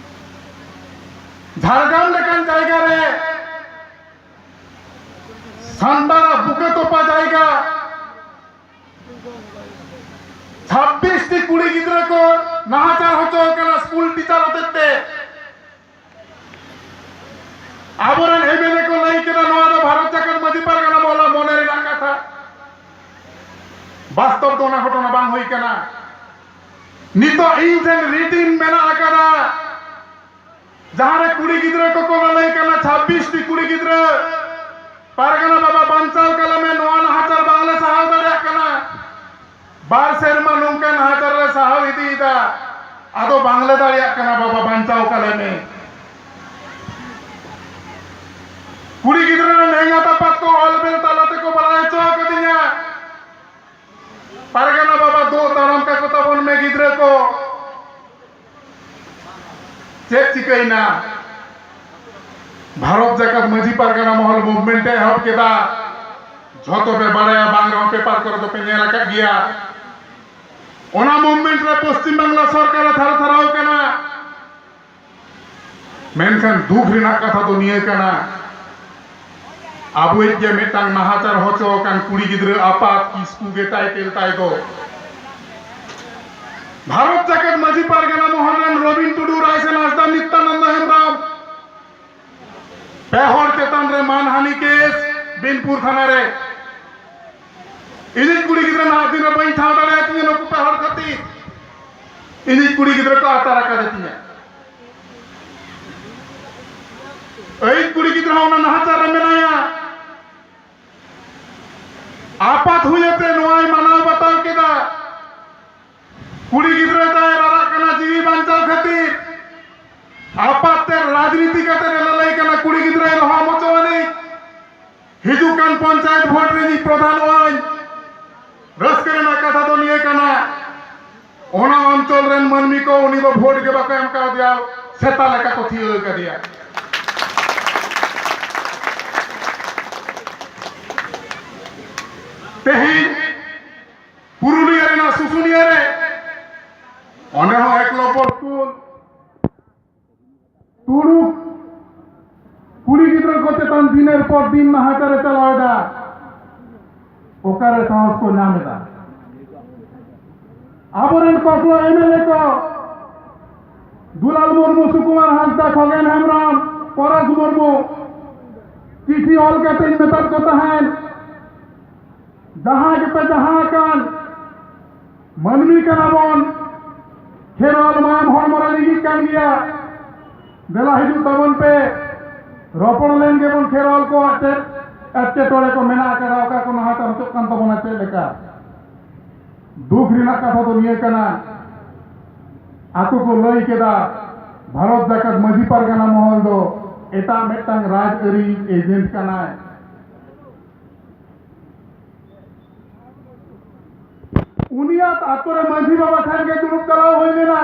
ᱡᱷᱟᱲᱜᱨᱟᱢ ᱞᱮᱠᱟᱱ ᱡᱟᱭᱜᱟ ᱨᱮ, ᱥᱟᱱᱛᱟᱲᱟᱜ ᱵᱩᱠᱟᱹ ᱛᱚᱯᱟ ᱡᱟᱭᱜᱟ, ᱪᱷᱟᱵᱵᱤᱥ ᱴᱤ ᱠᱩᱲᱤ ᱜᱤᱫᱽᱨᱟᱹ ᱠᱚ ᱱᱟᱦᱟᱪᱟᱨ ᱦᱚᱪᱚ ᱟᱠᱟᱱᱟ ᱥᱠᱩᱞ ᱴᱤᱪᱟᱨ ᱦᱚᱛᱮᱡ ᱛᱮ᱾ ᱟᱵᱚᱨᱮᱱ ᱮᱢ ᱮᱞ ᱮ ᱠᱚ ᱞᱟᱹᱭ ᱠᱮᱫᱟ, ᱱᱚᱣᱟ ᱫᱚ ᱵᱷᱟᱨᱚᱛ ᱡᱟᱠᱟᱛ ᱢᱟᱹᱡᱷᱤ ᱯᱟᱨᱜᱟᱱᱟ ᱢᱚᱦᱚᱞᱟᱜ ᱢᱚᱱᱮ ᱨᱮᱱᱟᱜ ᱠᱟᱛᱷᱟ᱾ ᱵᱟᱥᱛᱚᱵ ᱫᱚ ᱚᱱᱟ ᱜᱷᱚᱴᱚᱱᱟ ᱵᱟᱝ ᱦᱩᱭ ᱠᱟᱱᱟ᱾ ᱱᱤᱛᱚᱜ ᱤᱧ ᱴᱷᱮᱱ ᱨᱤᱴᱤᱱ ᱢᱮᱱᱟᱜ ᱟᱠᱟᱫᱟ, ᱡᱟᱦᱟᱸ ᱨᱮ ᱠᱩᱲᱤ ᱜᱤᱫᱽᱨᱟᱹ ᱠᱚᱠᱚ ᱞᱟᱹᱞᱟᱹᱭ ᱠᱟᱱᱟ, ᱪᱷᱟᱵᱵᱤᱥ ᱴᱤ ᱠᱩᱲᱤ ᱜᱤᱫᱽᱨᱟᱹ, ᱯᱟᱨᱜᱟᱱᱟ ᱵᱟᱵᱟ ᱵᱟᱧᱪᱟᱣ ᱠᱟᱞᱮ ᱢᱮ, ᱱᱚᱣᱟ ᱱᱟᱦᱟᱪᱟᱨ ᱵᱟᱝᱞᱮ ᱥᱟᱦᱟᱣ ᱫᱟᱲᱮᱭᱟᱜ ᱠᱟᱱᱟ᱾ ᱵᱟᱨ ᱥᱮᱨᱢᱟ ᱱᱚᱝᱠᱟ ᱱᱟᱦᱟᱪᱟᱨ ᱞᱮ ᱥᱟᱦᱟᱣ ᱤᱫᱤᱭᱮᱫᱟ, ᱟᱫᱚ ᱵᱟᱝᱞᱮ ᱫᱟᱲᱮᱭᱟᱜ ᱠᱟᱱᱟ, ᱵᱟᱵᱟ ᱵᱟᱧᱪᱟᱣ ᱠᱟᱞᱮ ᱢᱮ᱾ ᱠᱩᱲᱤ ᱜᱤᱫᱽᱨᱟᱹ ᱨᱮᱱ ᱮᱸᱜᱟᱛ ᱟᱯᱟᱛ ᱠᱚ ᱚᱞ ᱵᱮᱞ ᱛᱟᱞᱟ ᱛᱮᱠᱚ ᱵᱟᱲᱟᱭ ᱦᱚᱪᱚ ᱟᱠᱟᱫᱤᱧᱟ, ᱯᱟᱨᱜᱟᱱᱟ ᱵᱟᱵᱟ ᱫᱩᱜ ᱫᱟᱨᱟᱢ ᱠᱟᱠᱚ ᱛᱟᱵᱚᱱ ᱢᱮ ᱜᱤᱫᱽᱨᱟᱹ ᱠᱚ᱾ ᱪᱮᱫ ᱪᱤᱠᱟᱹᱭᱮᱱᱟ? ᱵᱷᱟᱨᱚᱛ ᱡᱟᱠᱟᱛ ᱢᱟᱹᱡᱷᱤ ᱯᱟᱨᱜᱟᱱᱟ ᱢᱚᱦᱚᱞ movement ᱮ ᱮᱦᱚᱵ ᱠᱮᱫᱟ᱾ ᱡᱷᱚᱛᱚ ᱯᱮ ᱵᱟᱲᱟᱭᱟ, ᱵᱟᱝ ᱨᱮᱦᱚᱸ ᱯᱮᱯᱟᱨ ᱠᱚᱨᱮ ᱫᱚᱯᱮ ᱧᱮᱞ ᱟᱠᱟᱫ ᱜᱮᱭᱟ᱾ ᱚᱱᱟ movement ᱨᱮ ᱯᱚᱥᱪᱤᱢ ᱵᱟᱝᱞᱟ ᱥᱚᱨᱠᱟᱨ ᱮ ᱛᱷᱟᱨ ᱛᱷᱟᱨᱟᱣ ᱠᱟᱱᱟ᱾ ᱢᱮᱱᱠᱷᱟᱱ ᱫᱩᱠ ᱨᱮᱱᱟᱜ ᱠᱟᱛᱷᱟ ᱫᱚ ᱱᱤᱭᱟᱹ ᱠᱟᱱᱟ, ᱟᱵᱚᱭᱤᱡ ᱜᱮ ᱢᱤᱫᱴᱟᱝ ᱱᱟᱦᱟᱪᱟᱨ ᱦᱚᱪᱚ ᱟᱠᱟᱱ ᱠᱩᱲᱤ ᱜᱤᱫᱽᱨᱟᱹ ᱟᱯᱟᱛ ᱠᱤᱥᱠᱩ ᱜᱮ title ᱛᱟᱭ ᱫᱚ᱾ ᱵᱷᱟᱨᱚᱛ ᱡᱟᱠᱟᱛ ᱢᱟᱹᱡᱷᱤ ᱯᱟᱨᱜᱟᱱᱟ ᱢᱚᱦᱚᱞ ᱨᱮᱱ ᱨᱚᱵᱤᱱ ᱴᱩᱰᱩ, ᱨᱟᱭᱥᱮᱱ ᱦᱟᱸᱥᱫᱟ, ᱱᱤᱛᱭᱟᱱᱚᱱᱫᱚ ᱦᱮᱢᱵᱨᱚᱢ, ᱯᱮ ᱦᱚᱲ ᱪᱮᱛᱟᱱ ᱨᱮ ᱢᱟᱱᱦᱟᱱᱤ ᱠᱮᱥ ᱵᱤᱱᱯᱩᱨ ᱛᱷᱟᱱᱟ ᱨᱮ᱾ ᱤᱧᱤᱡ ᱠᱩᱲᱤ ᱜᱤᱫᱽᱨᱟᱹ ᱱᱟᱦᱟᱜ ᱫᱤᱱ ᱨᱮ ᱵᱟᱹᱧ ᱴᱷᱟᱶ ᱫᱟᱲᱮᱭᱟᱭ ᱛᱤᱧᱟᱹ ᱱᱩᱠᱩ ᱯᱮ ᱦᱚᱲ ᱠᱷᱟᱹᱛᱤᱨ᱾ ᱤᱧᱤᱡ ᱠᱩᱲᱤ ᱜᱤᱫᱽᱨᱟᱹ ᱠᱚ ᱟᱛᱟᱨ ᱟᱠᱟᱫᱮ ᱛᱤᱧᱟᱹ᱾ ᱟᱹᱭᱤᱡ ᱠᱩᱲᱤ ᱜᱤᱫᱽᱨᱟᱹ ᱦᱚᱸ ᱚᱱᱟ ᱱᱟᱦᱟᱪᱟᱨ ᱨᱮ ᱢᱮᱱᱟᱭᱟ᱾ ᱟᱯᱟᱛ ᱦᱩᱭ ᱟᱛᱮ ᱱᱚᱣᱟᱭ ᱢᱟᱱᱟᱣ ᱵᱟᱛᱟᱣ ᱠᱮᱫᱟ᱾ ᱠᱩᱲᱤ ᱜᱤᱫᱽᱨᱟᱹ ᱛᱟᱭ ᱨᱟᱨᱟᱜ ᱠᱟᱱᱟ ᱡᱤᱣᱤ ᱵᱟᱧᱪᱟᱣ ᱠᱷᱟᱹᱛᱤᱨ᱾ ᱟᱯᱟᱛ ᱛᱮ ᱨᱟᱡᱽᱱᱤᱛᱤ ᱠᱟᱛᱮ ᱮ ᱞᱟᱹᱞᱟᱹᱭ ᱠᱟᱱᱟ, ᱠᱩᱲᱤ ᱜᱤᱫᱽᱨᱟᱹᱭ ᱞᱚᱦᱚᱢ ᱦᱚᱪᱚ ᱟᱹᱱᱤᱡ᱾ ᱦᱤᱡᱩᱜ ᱠᱟᱱ ᱯᱚᱧᱪᱟᱭᱮᱛ ᱵᱷᱳᱴ ᱨᱮ ᱤᱧ ᱯᱨᱚᱫᱷᱟᱱᱚᱜ ᱟᱹᱧ᱾ ᱨᱟᱹᱥᱠᱟᱹ ᱨᱮᱱᱟᱜ ᱠᱟᱛᱷᱟ ᱫᱚ ᱱᱤᱭᱟᱹ ᱠᱟᱱᱟ, ᱜᱮ ᱵᱟᱠᱚ ᱮᱢ ᱠᱟᱣᱫᱮᱭᱟ, ᱥᱮᱛᱟ ᱞᱮᱠᱟ ᱠᱚ ᱛᱷᱤᱭᱟᱹ ᱠᱟᱫᱮᱭᱟ᱾ ᱛᱮᱦᱮᱧ ᱯᱩᱨᱩᱞᱤᱭᱟᱹ ᱨᱮᱱᱟᱜ ᱥᱩᱥᱩᱱᱤᱭᱟᱹ ᱨᱮ, ᱚᱸᱰᱮ ᱦᱚᱸ ᱮᱠᱞᱚᱵᱽᱭᱚ ᱥᱠᱩᱞ, ᱛᱩᱲᱩᱠ ᱠᱩᱲᱤ ᱜᱤᱫᱽᱨᱟᱹ ᱠᱚ ᱪᱮᱛᱟᱱ ᱫᱤᱱᱮᱨ ᱯᱚᱨ ᱫᱤᱱ ᱱᱟᱦᱟᱪᱟᱨᱮ ᱪᱟᱞᱟᱣ ᱮᱫᱟ᱾ ᱚᱠᱟᱨᱮ ᱥᱟᱦᱚᱥ ᱠᱚ ᱧᱟᱢ ᱮᱫᱟ? ᱟᱵᱚᱨᱮᱱ ᱠᱚᱠᱞᱚ ᱮᱢ ᱮᱞ ᱮ ᱠᱚ, ᱫᱩᱞᱟᱞ ᱢᱩᱨᱢᱩ, ᱥᱩᱠᱩᱢᱟᱨ ᱦᱟᱸᱥᱫᱟ, ᱠᱷᱚᱜᱮᱱ ᱦᱮᱢᱵᱨᱚᱢ, ᱯᱚᱨᱮᱥ ᱢᱩᱨᱢᱩ, ᱪᱤᱴᱷᱤ ᱚᱞ ᱠᱟᱛᱮᱧ ᱢᱮᱛᱟᱫ ᱠᱚ ᱛᱟᱦᱮᱸᱫ, ᱡᱟᱦᱟᱸ ᱜᱮᱯᱮ ᱡᱟᱦᱟᱸ ᱟᱠᱟᱱ, ᱢᱟᱹᱱᱢᱤ ᱠᱟᱱᱟ ᱵᱚᱱ, ᱠᱷᱮᱨᱣᱟᱞ ᱢᱟᱭᱟᱢ ᱦᱚᱲᱢᱚ ᱨᱮ ᱞᱤᱸᱜᱤᱜ ᱠᱟᱱ ᱜᱮᱭᱟ᱾ ᱫᱮᱞᱟ ᱦᱤᱡᱩᱜ ᱛᱟᱵᱚᱱ ᱯᱮ, ᱨᱚᱯᱚᱲ ᱞᱮᱱ ᱜᱮᱵᱚᱱ ᱠᱷᱮᱨᱣᱟᱞ ᱠᱚᱣᱟᱜ ᱪᱮᱫ ᱮᱴᱠᱮᱴᱚᱬᱮ ᱠᱚ ᱢᱮᱱᱟᱜ ᱟᱠᱟᱫᱟ, ᱚᱠᱟ ᱠᱚ ᱱᱟᱦᱟᱪᱟᱨ ᱦᱚᱪᱚᱜ ᱠᱟᱱ ᱛᱟᱵᱚᱱᱟ, ᱪᱮᱫ ᱞᱮᱠᱟ᱾ ᱫᱩᱠ ᱨᱮᱱᱟᱜ ᱠᱟᱛᱷᱟ ᱫᱚ ᱱᱤᱭᱟᱹ ᱠᱟᱱᱟ, ᱟᱠᱚ ᱠᱚ ᱞᱟᱹᱭ ᱠᱮᱫᱟ, ᱵᱷᱟᱨᱚᱛ ᱡᱟᱠᱟᱛ ᱢᱟᱹᱡᱷᱤ ᱯᱟᱨᱜᱟᱱᱟ ᱢᱚᱦᱚᱞ ᱫᱚ ᱮᱴᱟᱜ ᱢᱤᱫᱴᱟᱝ ᱨᱟᱡᱽ ᱟᱹᱨᱤ ᱮᱡᱮᱱᱴ ᱠᱟᱱᱟᱭ᱾ ᱩᱱᱤᱭᱟᱜ ᱟᱛᱳ ᱨᱮ ᱢᱟᱹᱡᱷᱤ ᱵᱟᱵᱟ ᱴᱷᱮᱱ ᱜᱮ ᱫᱩᱲᱩᱵ ᱪᱟᱞᱟᱣ ᱦᱩᱭ ᱞᱮᱱᱟ᱾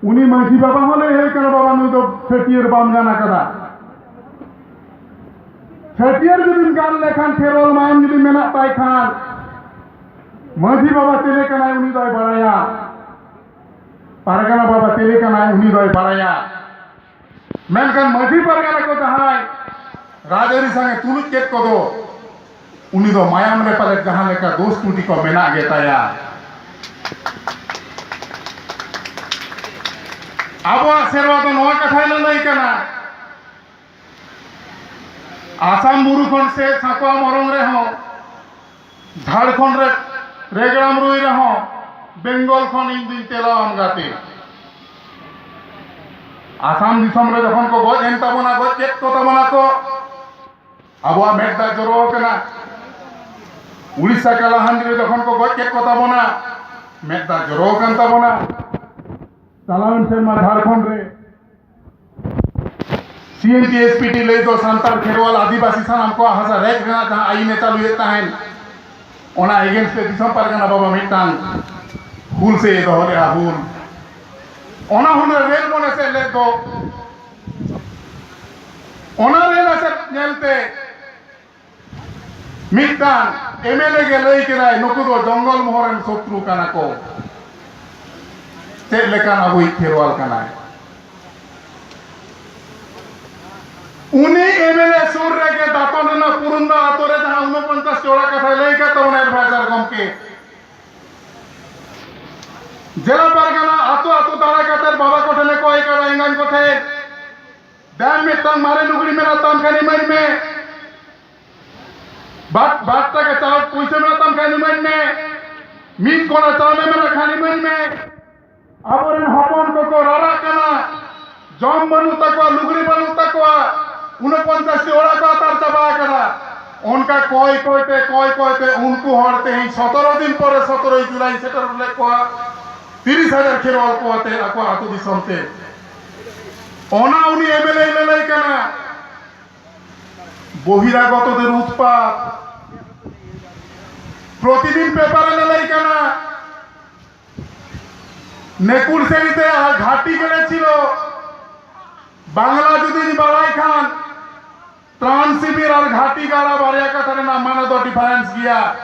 ᱩᱱᱤ ᱢᱟᱹᱡᱷᱤ ᱵᱟᱵᱟ ᱦᱚᱸ ᱞᱟᱹᱭ ᱦᱩᱭ ᱠᱟᱱᱟ, "ᱵᱟᱵᱟ, ᱱᱩᱭ ᱫᱚ ᱪᱷᱟᱹᱴᱭᱟᱹᱨ ᱵᱟᱢ ᱜᱟᱱ ᱟᱠᱟᱫᱟ᱾ ᱪᱷᱟᱹᱴᱭᱟᱹᱨ ᱡᱩᱫᱤᱢ ᱜᱟᱱ ᱞᱮᱠᱷᱟᱱ, ᱠᱷᱮᱨᱣᱟᱞ ᱢᱟᱭᱟᱢ ᱡᱩᱫᱤ ᱢᱮᱱᱟᱜ ᱛᱟᱭ ᱠᱷᱟᱱ, ᱢᱟᱹᱡᱷᱤ ᱵᱟᱵᱟ ᱪᱮᱞᱮ ᱠᱟᱱᱟᱭ ᱩᱱᱤ ᱫᱚᱭ ᱵᱟᱲᱟᱭᱟ, ᱯᱟᱨᱜᱟᱱᱟ ᱵᱟᱵᱟ ᱪᱮᱞᱮ ᱠᱟᱱᱟᱭ ᱩᱱᱤ ᱫᱚᱭ ᱵᱟᱲᱟᱭᱟ᱾ ᱢᱮᱱᱠᱷᱟᱱ ᱢᱟᱹᱡᱷᱤ ᱯᱟᱨᱜᱟᱱᱟ ᱠᱚ ᱡᱟᱦᱟᱸᱭ ᱨᱟᱡᱽᱟᱹᱨᱤ ᱥᱟᱝᱮ ᱛᱩᱞᱩᱡ ᱠᱮᱫ ᱠᱚᱫᱚ, ᱩᱱᱤ ᱫᱚ ᱢᱟᱭᱟᱢ ᱨᱮ ᱯᱟᱞᱮᱫ ᱡᱟᱦᱟᱸ ᱞᱮᱠᱟ ᱫᱳᱥ ᱛᱩᱴᱤ ᱠᱚ ᱢᱮᱱᱟᱜ ᱜᱮᱛᱟᱭᱟ᱾" ᱟᱵᱚᱣᱟᱜ ᱥᱮᱨᱣᱟ ᱫᱚ ᱱᱚᱣᱟ ᱠᱟᱛᱷᱟᱭ ᱞᱟᱹᱞᱟᱹᱭ ᱠᱟᱱᱟ, "ᱟᱥᱟᱢ ᱵᱩᱨᱩ ᱠᱷᱚᱱ ᱥᱮ ᱥᱟᱠᱣᱟᱢ ᱚᱨᱚᱝ ᱨᱮᱦᱚᱸ, ᱡᱷᱟᱲᱠᱷᱚᱸᱰ ᱨᱮ ᱨᱮᱜᱽᱲᱟᱢ ᱨᱩᱭ ᱨᱮᱦᱚᱸ, ᱵᱮᱝᱜᱚᱞ ᱠᱷᱚᱱ ᱤᱧ ᱫᱩᱧ ᱛᱮᱞᱟᱣᱟᱢ ᱜᱟᱛᱮ᱾" ᱟᱥᱟᱢ ᱫᱤᱥᱚᱢ ᱨᱮ ᱡᱚᱠᱷᱚᱱ ᱠᱚ ᱜᱚᱡ ᱮᱱ ᱛᱟᱵᱚᱱᱟ, ᱜᱚᱡ ᱠᱮᱫ ᱠᱚ ᱛᱟᱵᱚᱱᱟ ᱠᱚ, ᱟᱵᱚᱣᱟᱜ ᱢᱮᱫ ᱫᱟᱜ ᱡᱚᱨᱚ ᱟᱠᱟᱱᱟ᱾ ᱩᱲᱤᱥᱥᱟ ᱠᱟᱞᱟᱦᱟᱱᱰᱤ ᱨᱮ ᱡᱚᱠᱷᱚᱱ ᱠᱚ ᱜᱚᱡ ᱠᱮᱫ ᱠᱚ ᱛᱟᱵᱚᱱᱟ, ᱢᱮᱫ ᱫᱟᱜ ᱡᱚᱨᱚ ᱟᱠᱟᱱ ᱛᱟᱵᱚᱱᱟ᱾ ᱪᱟᱞᱟᱣᱮᱱ ᱥᱮᱨᱢᱟ ᱡᱷᱟᱲᱠᱷᱚᱸᱰ ᱨᱮ ᱥᱤ N T S P T ᱞᱟᱹᱭ ᱫᱚ ᱥᱟᱱᱛᱟᱲ ᱠᱷᱮᱨᱣᱟᱞ ᱟᱹᱫᱤᱵᱟᱹᱥᱤ ᱥᱟᱱᱟᱢ ᱠᱚᱣᱟᱜ ᱦᱟᱥᱟ ᱨᱮᱡ ᱨᱮᱱᱟᱜ ᱡᱟᱦᱟᱸ ᱟᱹᱭᱤᱱ ᱮ ᱪᱟᱹᱞᱩᱭᱮᱫ ᱛᱟᱦᱮᱸᱱ, ᱚᱱᱟ against ᱨᱮ ᱫᱤᱥᱚᱢ ᱯᱟᱨᱜᱟᱱᱟ ᱵᱟᱵᱟ ᱢᱤᱫᱴᱟᱝ ᱦᱩᱞ ᱥᱮ ᱫᱚᱦᱚ ᱞᱮᱫᱼᱟ ᱦᱩᱞ᱾ ᱚᱱᱟ ᱦᱩᱞ ᱨᱮ ᱨᱮᱞ ᱵᱚᱱ ᱮᱥᱮᱫ ᱞᱮᱫ ᱫᱚ, ᱚᱱᱟ ᱨᱮᱞ ᱮᱥᱮᱫ ᱧᱮᱞᱛᱮ ᱢᱤᱫᱴᱟᱝ ᱮᱢ ᱮᱞ ᱮ ᱜᱮ ᱞᱟᱹᱭ ᱠᱮᱫᱟᱭ, "ᱱᱩᱠᱩ ᱫᱚ ᱡᱚᱝᱜᱚᱞ ᱢᱚᱦᱚᱞ ᱨᱮᱱ ᱥᱚᱛᱨᱩ ᱠᱟᱱᱟ ᱠᱚ, ᱪᱮᱫ ᱞᱮᱠᱟᱱ ᱟᱵᱚᱭᱤᱡ ᱠᱷᱮᱨᱣᱟᱞ ᱠᱟᱱᱟᱭ?" ᱩᱱᱤ ᱮᱢ ᱮᱞ ᱮ ᱥᱩᱨ ᱨᱮᱜᱮ ᱫᱟᱛᱚᱱ ᱨᱮᱱᱟᱜ ᱯᱩᱨᱩᱱᱫᱟ ᱟᱛᱳ ᱨᱮ ᱡᱟᱦᱟᱸ ᱩᱱᱚᱯᱚᱧᱪᱟᱥ ᱴᱤ ᱚᱲᱟᱜ ᱠᱟᱛᱷᱟᱭ ᱞᱟᱹᱭ ᱠᱟᱫ ᱛᱟᱵᱚᱱᱟ ᱮᱰᱵᱷᱟᱭᱡᱟᱨ ᱜᱚᱢᱠᱮ, ᱡᱮᱞᱟ ᱯᱟᱨᱜᱟᱱᱟ ᱟᱛᱳ ᱟᱛᱳ ᱫᱟᱬᱟ ᱠᱟᱛᱮ ᱵᱟᱵᱟ ᱠᱚᱴᱷᱮᱱᱮ ᱠᱚᱭ ᱠᱟᱫᱟ, ᱮᱸᱜᱟᱧ ᱠᱚᱴᱷᱮᱱ, "ᱫᱮᱱ ᱢᱤᱫᱴᱟᱝ ᱢᱟᱨᱮ ᱞᱩᱜᱽᱲᱤ ᱢᱮᱱᱟᱜ ᱛᱟᱢ ᱠᱷᱟᱱ ᱤᱢᱟᱹᱧ ᱢᱮ, ᱵᱟᱴ ᱵᱟᱴ ᱴᱟᱠᱟ ᱪᱟᱣ ᱯᱩᱭᱥᱟᱹ ᱢᱮᱱᱟᱜ ᱛᱟᱢ ᱠᱷᱟᱱ ᱤᱢᱟᱹᱧ ᱢᱮ, ᱢᱤᱫ ᱠᱚᱲᱟ ᱪᱟᱣᱞᱮ ᱢᱮᱱᱟᱜ ᱠᱷᱟᱱ ᱤᱢᱟᱹᱧ ᱢᱮ, ᱟᱵᱚᱨᱮᱱ ᱦᱚᱯᱚᱱ ᱠᱚᱠᱚ ᱨᱟᱨᱟᱜ ᱠᱟᱱᱟ, ᱡᱚᱢ ᱵᱟᱹᱱᱩᱜ ᱛᱟᱠᱚᱣᱟ, ᱞᱩᱜᱽᱲᱤ ᱵᱟᱹᱱᱩᱜ ᱛᱟᱠᱚᱣᱟ, ᱩᱱᱚᱯᱚᱧᱪᱟᱥ ᱴᱤ ᱚᱲᱟᱜ ᱠᱚ ᱟᱛᱟᱨ ᱪᱟᱵᱟ ᱟᱠᱟᱫᱟ᱾" ᱚᱱᱠᱟ ᱠᱚᱭ ᱠᱚᱭ ᱛᱮ ᱠᱚᱭ ᱠᱚᱭ ᱛᱮ ᱩᱱᱠᱩ ᱦᱚᱲ ᱛᱮᱦᱮᱧ ᱥᱚᱛᱨᱚ ᱫᱤᱱ ᱯᱚᱨᱮ ᱥᱚᱛᱨᱚᱭ ᱡᱩᱞᱟᱭ ᱥᱮᱴᱮᱨ ᱞᱮᱫ ᱠᱚᱣᱟ, ᱛᱤᱨᱤᱥ ᱦᱟᱡᱟᱨ ᱠᱷᱮᱨᱣᱟᱞ ᱠᱚ ᱟᱛᱮ ᱟᱠᱚ ᱟᱹᱛᱩ ᱫᱤᱥᱚᱢ ᱛᱮ᱾ ᱚᱱᱟ ᱩᱱᱤ ᱮᱢ ᱮᱞ ᱮ ᱞᱟᱹᱞᱟᱹᱭ ᱠᱟᱱᱟ, ᱵᱚᱦᱤᱨᱟᱜᱚᱛᱚ ᱫᱮᱨ ᱩᱛᱯᱟᱛ᱾ ᱯᱨᱚᱛᱤᱫᱤᱱ ᱯᱮᱯᱟᱨ ᱮ ᱞᱟᱹᱞᱟᱹᱭ ᱠᱟᱱᱟ, ᱱᱮᱠᱩᱲ ᱥᱮᱱᱤ ᱛᱮ ᱟᱨ ᱜᱷᱟᱴᱤ ᱜᱮᱲᱮ ছিল, ᱵᱟᱝᱞᱟ ᱡᱩᱫᱤᱧ ᱵᱟᱲᱟᱭ ᱠᱷᱟᱱ, ᱛᱨᱟᱱᱥᱤᱵᱤᱨ ᱟᱨ ᱜᱷᱟᱴᱤ ᱜᱟᱲᱟ ᱵᱟᱨᱭᱟ ᱠᱟᱛᱷᱟ ᱨᱮᱱᱟᱜ ᱢᱟᱱᱮ ᱫᱚ ᱰᱤᱯᱷᱟᱨᱮᱱᱥ ᱜᱮᱭᱟ᱾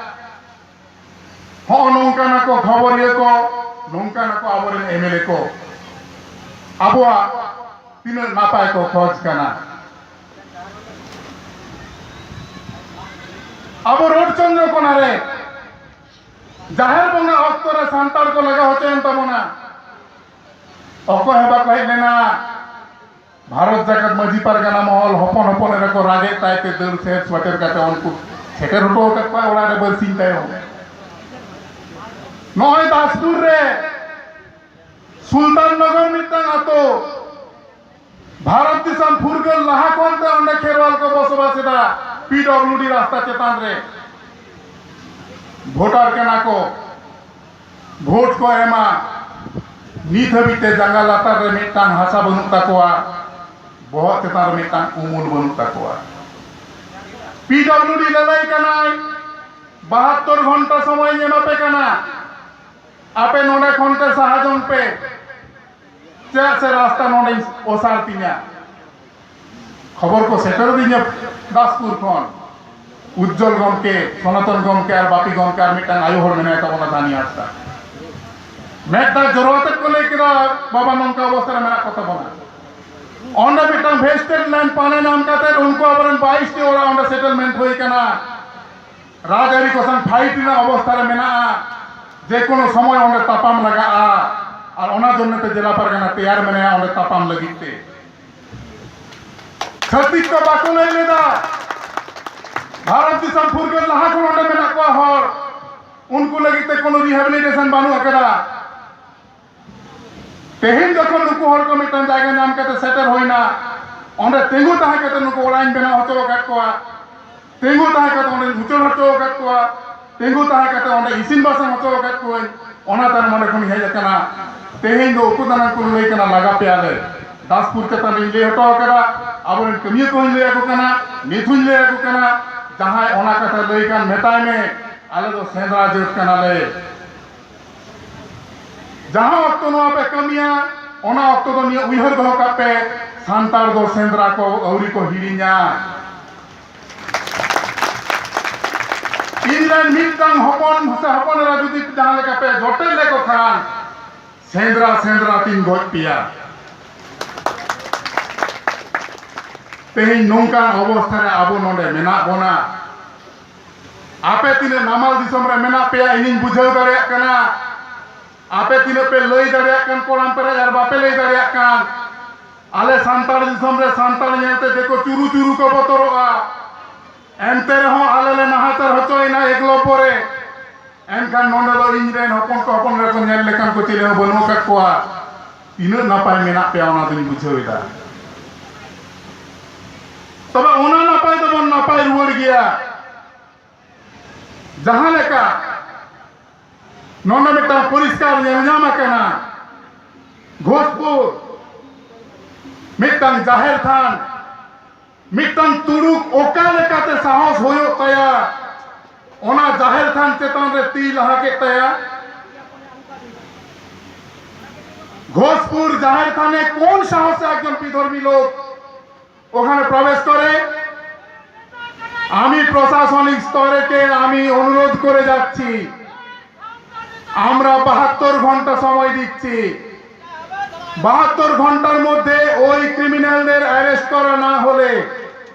ᱦᱚᱸᱜᱼᱚ ᱱᱚᱝᱠᱟᱱᱟᱜ ᱠᱚ ᱠᱷᱚᱵᱚᱨᱤᱭᱟᱹ ᱠᱚ, ᱱᱚᱝᱠᱟᱱᱟᱜ ᱠᱚ ᱟᱵᱚᱨᱮᱱ ᱮᱢ ᱮᱞ ᱮ ᱠᱚ ᱟᱵᱚᱣᱟᱜ ᱛᱤᱱᱟᱹᱜ ᱱᱟᱯᱟᱭ ᱠᱚ ᱠᱷᱚᱡᱽ ᱠᱟᱱᱟ᱾ ᱟᱵᱚ ᱨᱳᱰ ᱪᱚᱱᱫᱨᱚᱠᱳᱱᱟ ᱨᱮ ᱡᱟᱦᱮᱨ ᱵᱚᱸᱜᱟ ᱚᱠᱛᱚ ᱨᱮ ᱥᱟᱱᱛᱟᱲ ᱠᱚ ᱞᱟᱜᱟ ᱦᱚᱪᱚᱭᱮᱱ ᱛᱟᱵᱚᱱᱟ, ᱚᱠᱚᱭ ᱦᱚᱸ ᱵᱟᱠᱚ ᱦᱮᱡ ᱞᱮᱱᱟ᱾ ᱵᱷᱟᱨᱚᱛ ᱡᱟᱠᱟᱛ ᱢᱟᱹᱡᱷᱤ ᱯᱟᱨᱜᱟᱱᱟ ᱢᱚᱦᱚᱞ ᱦᱚᱯᱚᱱ ᱦᱚᱯᱚᱱ ᱮᱨᱟ ᱠᱚ ᱨᱟᱜᱮᱫ ᱛᱟᱭ ᱛᱮ ᱫᱟᱹᱲ ᱥᱮᱴ ᱥᱮᱴᱮᱨ ᱠᱟᱛᱮ ᱩᱱᱠᱩ ᱥᱮᱴᱮᱨ ᱦᱚᱴᱚ ᱟᱠᱟᱫ ᱠᱚᱣᱟ ᱚᱲᱟᱜ ᱨᱮ ᱵᱟᱨᱥᱤᱧ ᱛᱟᱭᱚᱢ᱾ ᱱᱚᱜᱼᱚᱭ ᱫᱟᱥᱯᱩᱨ ᱨᱮ ᱥᱩᱞᱛᱟᱱ ᱱᱚᱜᱚᱨ ᱢᱤᱫᱴᱟᱝ ᱟᱛᱳ, ᱵᱷᱟᱨᱚᱛ ᱫᱤᱥᱚᱢ ᱯᱷᱩᱨᱜᱟᱹᱞ ᱞᱟᱦᱟ ᱠᱷᱚᱱ ᱛᱮ ᱚᱸᱰᱮ ᱠᱷᱮᱨᱣᱟᱞ ᱠᱚ ᱵᱚᱥᱚᱵᱟᱥ ᱮᱫᱟ, ᱯᱤ ᱰᱚᱵᱞᱤᱭᱩ ᱰᱤ ᱨᱟᱥᱛᱟ ᱪᱮᱛᱟᱱ ᱨᱮ ᱵᱷᱳᱴᱟᱨ ᱠᱟᱱᱟ ᱠᱚ᱾ ᱵᱷᱳᱴ ᱠᱚ ᱮᱢᱟ, ᱱᱤᱛ ᱦᱟᱹᱵᱤᱡ ᱛᱮ ᱡᱟᱸᱜᱟ ᱞᱟᱛᱟᱨ ᱨᱮ ᱢᱤᱫᱴᱟᱝ ᱦᱟᱥᱟ ᱵᱟᱹᱱᱩᱜ ᱛᱟᱠᱚᱣᱟ, ᱵᱚᱦᱚᱜ ᱪᱮᱛᱟᱱ ᱨᱮ ᱢᱤᱫᱴᱟᱝ ᱩᱢᱩᱞ ᱵᱟᱹᱱᱩᱜ ᱛᱟᱠᱚᱣᱟ᱾ ᱯᱤ ᱰᱚᱵᱞᱤᱭᱩ ᱰᱤ ᱞᱟᱹᱞᱟᱹᱭ ᱠᱟᱱᱟᱭ, ᱵᱟᱦᱟᱛᱛᱳᱨ ᱜᱷᱚᱱᱴᱟ ᱥᱚᱢᱚᱭ ᱤᱧ ᱮᱢᱟ ᱯᱮ ᱠᱟᱱᱟ, ᱟᱯᱮ ᱱᱚᱰᱮ ᱠᱷᱚᱱ ᱯᱮ ᱥᱟᱦᱟ ᱡᱚᱝ ᱯᱮ, ᱪᱮᱫᱟᱜ ᱥᱮ ᱨᱟᱥᱛᱟ ᱱᱚᱰᱮᱧ ᱚᱥᱟᱨ ᱛᱤᱧᱟ᱾ ᱠᱷᱚᱵᱚᱨ ᱠᱚ ᱥᱮᱴᱮᱨ ᱫᱤᱧᱟ ᱫᱟᱥᱯᱩᱨ ᱠᱷᱚᱱ, ᱩᱡᱡᱚᱞ ᱜᱚᱢᱠᱮ, ᱥᱚᱱᱟᱛᱚᱱ ᱜᱚᱢᱠᱮ ᱟᱨ ᱵᱟᱯᱤ ᱜᱚᱢᱠᱮ ᱟᱨ ᱢᱤᱫᱴᱟᱝ ᱟᱭᱳ ᱦᱚᱲ ᱢᱮᱱᱟᱭ ᱛᱟᱵᱚᱱᱟ ᱫᱷᱟᱱᱤ ᱦᱟᱸᱥᱫᱟ᱾ ᱢᱮᱫ ᱫᱟᱜ ᱡᱚᱨᱚ ᱟᱛᱮᱫ ᱠᱚ ᱞᱟᱹᱭ ᱠᱮᱫᱟ, "ᱵᱟᱵᱟ, ᱱᱚᱝᱠᱟ ᱚᱵᱚᱥᱛᱟ ᱨᱮ ᱢᱮᱱᱟᱜ ᱠᱚ ᱛᱟᱵᱚᱱᱟ᱾" ᱚᱸᱰᱮ ᱢᱤᱫᱴᱟᱝ ᱵᱷᱮᱥᱴᱮᱰ ᱞᱮᱱᱰ ᱯᱟᱞᱮ ᱧᱟᱢ ᱠᱟᱛᱮ ᱩᱱᱠᱩ ᱟᱵᱚᱨᱮᱱ ᱵᱟᱭᱤᱥ ᱴᱤ ᱚᱲᱟᱜ ᱚᱸᱰᱮ ᱥᱮᱴᱮᱞᱢᱮᱱᱴ ᱦᱩᱭ ᱠᱟᱱᱟ᱾ ᱨᱟᱡᱽᱟᱹᱨᱤ ᱠᱚ ᱥᱟᱝ ᱯᱷᱟᱭᱤᱴ ᱨᱮᱱᱟᱜ ᱚᱵᱚᱥᱛᱟ ᱨᱮ ᱢᱮᱱᱟᱜᱼᱟ᱾ ᱡᱮ ᱠᱳᱱᱳ ᱥᱚᱢᱚᱭ ᱚᱸᱰᱮ ᱛᱟᱯᱟᱢ ᱞᱟᱜᱟᱜᱼᱟ᱾ ᱟᱨ ᱚᱱᱟ ᱡᱚᱱᱱᱮ ᱛᱮ ᱡᱮᱞᱟ ᱯᱟᱨᱜᱟᱱᱟ ᱛᱮᱭᱟᱨ ᱢᱮᱱᱟᱭᱟ ᱚᱸᱰᱮ ᱛᱟᱯᱟᱢ ᱞᱟᱹᱜᱤᱫ ᱛᱮ᱾ ᱪᱷᱟᱹᱛᱤᱠ ᱠᱚ ᱵᱟᱠᱚ ᱞᱟᱹᱭ ᱞᱮᱫᱟ ᱵᱷᱟᱨᱚᱛ ᱫᱤᱥᱚᱢ ᱯᱷᱩᱨᱜᱟᱹᱞ ᱞᱟᱦᱟ ᱠᱷᱚᱱ ᱚᱸᱰᱮ ᱢᱮᱱᱟᱜ ᱠᱚᱣᱟ ᱦᱚᱲ, ᱩᱱᱠᱩ ᱞᱟᱹᱜᱤᱫ ᱛᱮ ᱠᱳᱱᱳ ᱨᱤᱦᱮᱵᱤᱞᱤᱴᱮᱥᱚᱱ ᱵᱟᱹᱱᱩᱜ ᱟᱠᱟᱫᱟ᱾ ᱛᱮᱦᱮᱧ ᱡᱚᱠᱷᱚᱱ ᱱᱩᱠᱩ ᱦᱚᱲ ᱠᱚ ᱢᱤᱫᱴᱟᱝ ᱡᱟᱭᱜᱟ ᱧᱟᱢ ᱠᱟᱛᱮ ᱥᱮᱴᱮᱨ ᱦᱩᱭᱱᱟ, ᱚᱸᱰᱮ ᱛᱤᱸᱜᱩ ᱛᱟᱦᱮᱸ ᱠᱟᱛᱮ ᱱᱩᱠᱩ ᱚᱲᱟᱜ ᱤᱧ ᱵᱮᱱᱟᱣ ᱦᱚᱪᱚ ᱟᱠᱟᱫ ᱠᱚᱣᱟ, ᱛᱤᱸᱜᱩ ᱛᱟᱦᱮᱸ ᱠᱟᱛᱮ ᱚᱸᱰᱮᱧ ᱩᱪᱟᱹᱲ ᱦᱚᱪᱚ ᱟᱠᱟᱫ ᱠᱚᱣᱟ, ᱛᱤᱸᱜᱩ ᱛᱟᱦᱮᱸ ᱠᱟᱛᱮ ᱚᱸᱰᱮ ᱤᱥᱤᱱ ᱵᱟᱥᱟᱝ ᱦᱚᱪᱚ ᱟᱠᱟᱫ ᱠᱚᱣᱟᱧ᱾ ᱚᱱᱟ ᱛᱟᱭᱱᱚᱢ ᱚᱸᱰᱮ ᱠᱷᱚᱱᱤᱧ ᱦᱮᱡ ᱟᱠᱟᱱᱟ᱾ ᱛᱮᱦᱮᱧ ᱫᱚ ᱩᱠᱩ ᱫᱟᱱᱟᱝ ᱠᱚ ᱞᱟᱹᱭ ᱠᱟᱱᱟ, ᱞᱟᱜᱟ ᱯᱮᱭᱟᱞᱮ᱾ ᱫᱟᱥᱯᱩᱨ ᱪᱮᱛᱟᱱ ᱨᱤᱧ ᱞᱟᱹᱭ ᱦᱚᱴᱚ ᱟᱠᱟᱫᱟ, ᱟᱵᱚᱨᱮᱱ ᱠᱟᱹᱢᱤᱭᱟᱹ ᱠᱚᱦᱚᱸᱧ ᱞᱟᱹᱭ ᱟᱠᱚ ᱠᱟᱱᱟ, ᱱᱤᱛ ᱦᱚᱸᱧ ᱞᱟᱹᱭ ᱟᱠᱚ ᱠᱟᱱᱟ, ᱡᱟᱦᱟᱸᱭ ᱚᱱᱟ ᱠᱟᱛᱷᱟ ᱞᱟᱹᱭ ᱠᱟᱱ ᱢᱮᱛᱟᱭ ᱢᱮ, ᱟᱞᱮ ᱫᱚ ᱥᱮᱸᱫᱽᱨᱟ ᱡᱟᱹᱛ ᱠᱟᱱᱟᱞᱮ᱾ ᱡᱟᱦᱟᱸ ᱚᱠᱛᱚ ᱱᱚᱣᱟ ᱯᱮ ᱠᱟᱹᱢᱤᱭᱟ, ᱚᱱᱟ ᱚᱠᱛᱚ ᱫᱚ ᱱᱤᱭᱟᱹ ᱩᱭᱦᱟᱹᱨ ᱫᱚᱦᱚ ᱠᱟᱜ ᱯᱮ, ᱥᱟᱱᱛᱟᱲ ᱫᱚ ᱥᱮᱸᱫᱽᱨᱟ ᱠᱚ ᱟᱹᱣᱨᱤ ᱠᱚ ᱦᱤᱲᱤᱧᱟ᱾ ᱤᱧ ᱨᱮᱱ ᱢᱤᱫᱴᱟᱝ ᱦᱚᱯᱚᱱ ᱥᱮ ᱦᱚᱯᱚᱱ ᱮᱨᱟ ᱡᱩᱫᱤ ᱡᱟᱦᱟᱸ ᱞᱮᱠᱟ ᱯᱮ ᱡᱚᱴᱮᱫ ᱞᱮᱠᱚ ᱠᱷᱟᱱ, ᱥᱮᱸᱫᱽᱨᱟ ᱥᱮᱸᱫᱽᱨᱟ ᱛᱤᱧ ᱜᱚᱡ ᱯᱮᱭᱟ᱾ ᱛᱮᱦᱮᱧ ᱱᱚᱝᱠᱟᱱ ᱚᱵᱚᱥᱛᱷᱟ ᱨᱮ ᱟᱵᱚ ᱱᱚᱰᱮ ᱢᱮᱱᱟᱜ ᱵᱚᱱᱟ᱾ ᱟᱯᱮ ᱛᱤᱱᱟᱹᱜ ᱱᱟᱢᱟᱞ ᱫᱤᱥᱚᱢ ᱨᱮ ᱢᱮᱱᱟᱜ ᱯᱮᱭᱟ, ᱤᱧᱤᱧ ᱵᱩᱡᱷᱟᱹᱣ ᱫᱟᱲᱮᱭᱟᱜ ᱠᱟᱱᱟ᱾ ᱟᱯᱮ ᱛᱤᱱᱟᱹᱜ ᱯᱮ ᱞᱟᱹᱭ ᱫᱟᱲᱮᱭᱟᱜ ᱠᱟᱱ ᱠᱚᱲᱟᱢ ᱯᱮᱨᱮᱡ ᱟᱨ ᱵᱟᱯᱮ ᱞᱟᱹᱭ ᱫᱟᱲᱮᱭᱟᱜ ᱠᱟᱱ, ᱟᱞᱮ ᱥᱟᱱᱛᱟᱲ ᱫᱤᱥᱚᱢ ᱨᱮ ᱥᱟᱱᱛᱟᱲ ᱧᱮᱞᱛᱮ ᱫᱤᱠᱩ ᱪᱩᱨᱩ ᱪᱩᱨᱩ ᱠᱚ ᱵᱚᱛᱚᱨᱚᱜᱼᱟ᱾ ᱮᱱᱛᱮ ᱨᱮᱦᱚᱸ ᱟᱞᱮ ᱞᱮ ᱱᱟᱦᱟᱪᱟᱨ ᱦᱚᱪᱚᱭᱮᱱᱟ ᱮᱠᱞᱚᱵᱽᱭᱚ ᱨᱮ᱾ ᱮᱱᱠᱷᱟᱱ ᱱᱚᱰᱮ ᱫᱚ ᱤᱧ ᱨᱮᱱ ᱦᱚᱯᱚᱱ ᱠᱚ ᱦᱚᱯᱚᱱ ᱨᱮ ᱠᱚ ᱧᱮᱞ ᱞᱮᱠᱟᱱ ᱠᱚ ᱪᱤᱞᱤ ᱦᱚᱸ ᱵᱟᱹᱱᱩᱜ ᱟᱠᱟᱫ ᱠᱚᱣᱟ᱾ ᱛᱤᱱᱟᱹᱜ ᱱᱟᱯᱟᱭ ᱢᱮᱱᱟᱜ ᱯᱮᱭᱟ ᱚᱱᱟ ᱫᱚᱧ ᱵᱩᱡᱷᱟᱹᱣ ᱮᱫᱟ᱾ ᱛᱚᱵᱮ ᱚᱱᱟ ᱱᱟᱯᱟᱭ ᱫᱚᱵᱚᱱ ᱱᱟᱯᱟᱭ ᱨᱩᱣᱟᱹᱲ ᱜᱮᱭᱟ᱾ ᱡᱟᱦᱟᱸ ᱞᱮᱠᱟ ᱱᱚᱰᱮ ᱢᱤᱫᱴᱟᱝ ᱯᱚᱨᱤᱥᱠᱟᱨ ᱧᱮᱞ ᱧᱟᱢ ᱟᱠᱟᱱᱟ, ᱜᱷᱳᱥᱯᱩᱨ ᱢᱤᱫᱴᱟᱝ ᱡᱟᱦᱮᱨ ᱛᱷᱟᱱ, ᱢᱤᱫᱴᱟᱝ ᱛᱩᱲᱩᱠ ᱚᱠᱟ ᱞᱮᱠᱟᱛᱮ ᱥᱟᱦᱚᱥ ᱦᱩᱭᱩᱜ ᱛᱟᱭᱟ, ᱚᱱᱟ ᱡᱟᱦᱮᱨ ᱛᱷᱟᱱ ᱪᱮᱛᱟᱱ ᱨᱮ ᱛᱤ ᱞᱟᱦᱟ ᱠᱮᱫ ᱛᱟᱭᱟ᱾ পুর জাহের থানে কোন সাহসে একজন বিধর্মী লোক ওখানে প্রবেশ করে? আমি প্রশাসনিক স্তরেকে আমি অনুরোধ করে যাচ্ছি, আমরা বাহাত্তর ঘন্টা সময় দিচ্ছি। বাহাত্তর ঘন্টার মধ্যে ওই ক্রিমিনালদের অ্যারেস্ট করা না হলে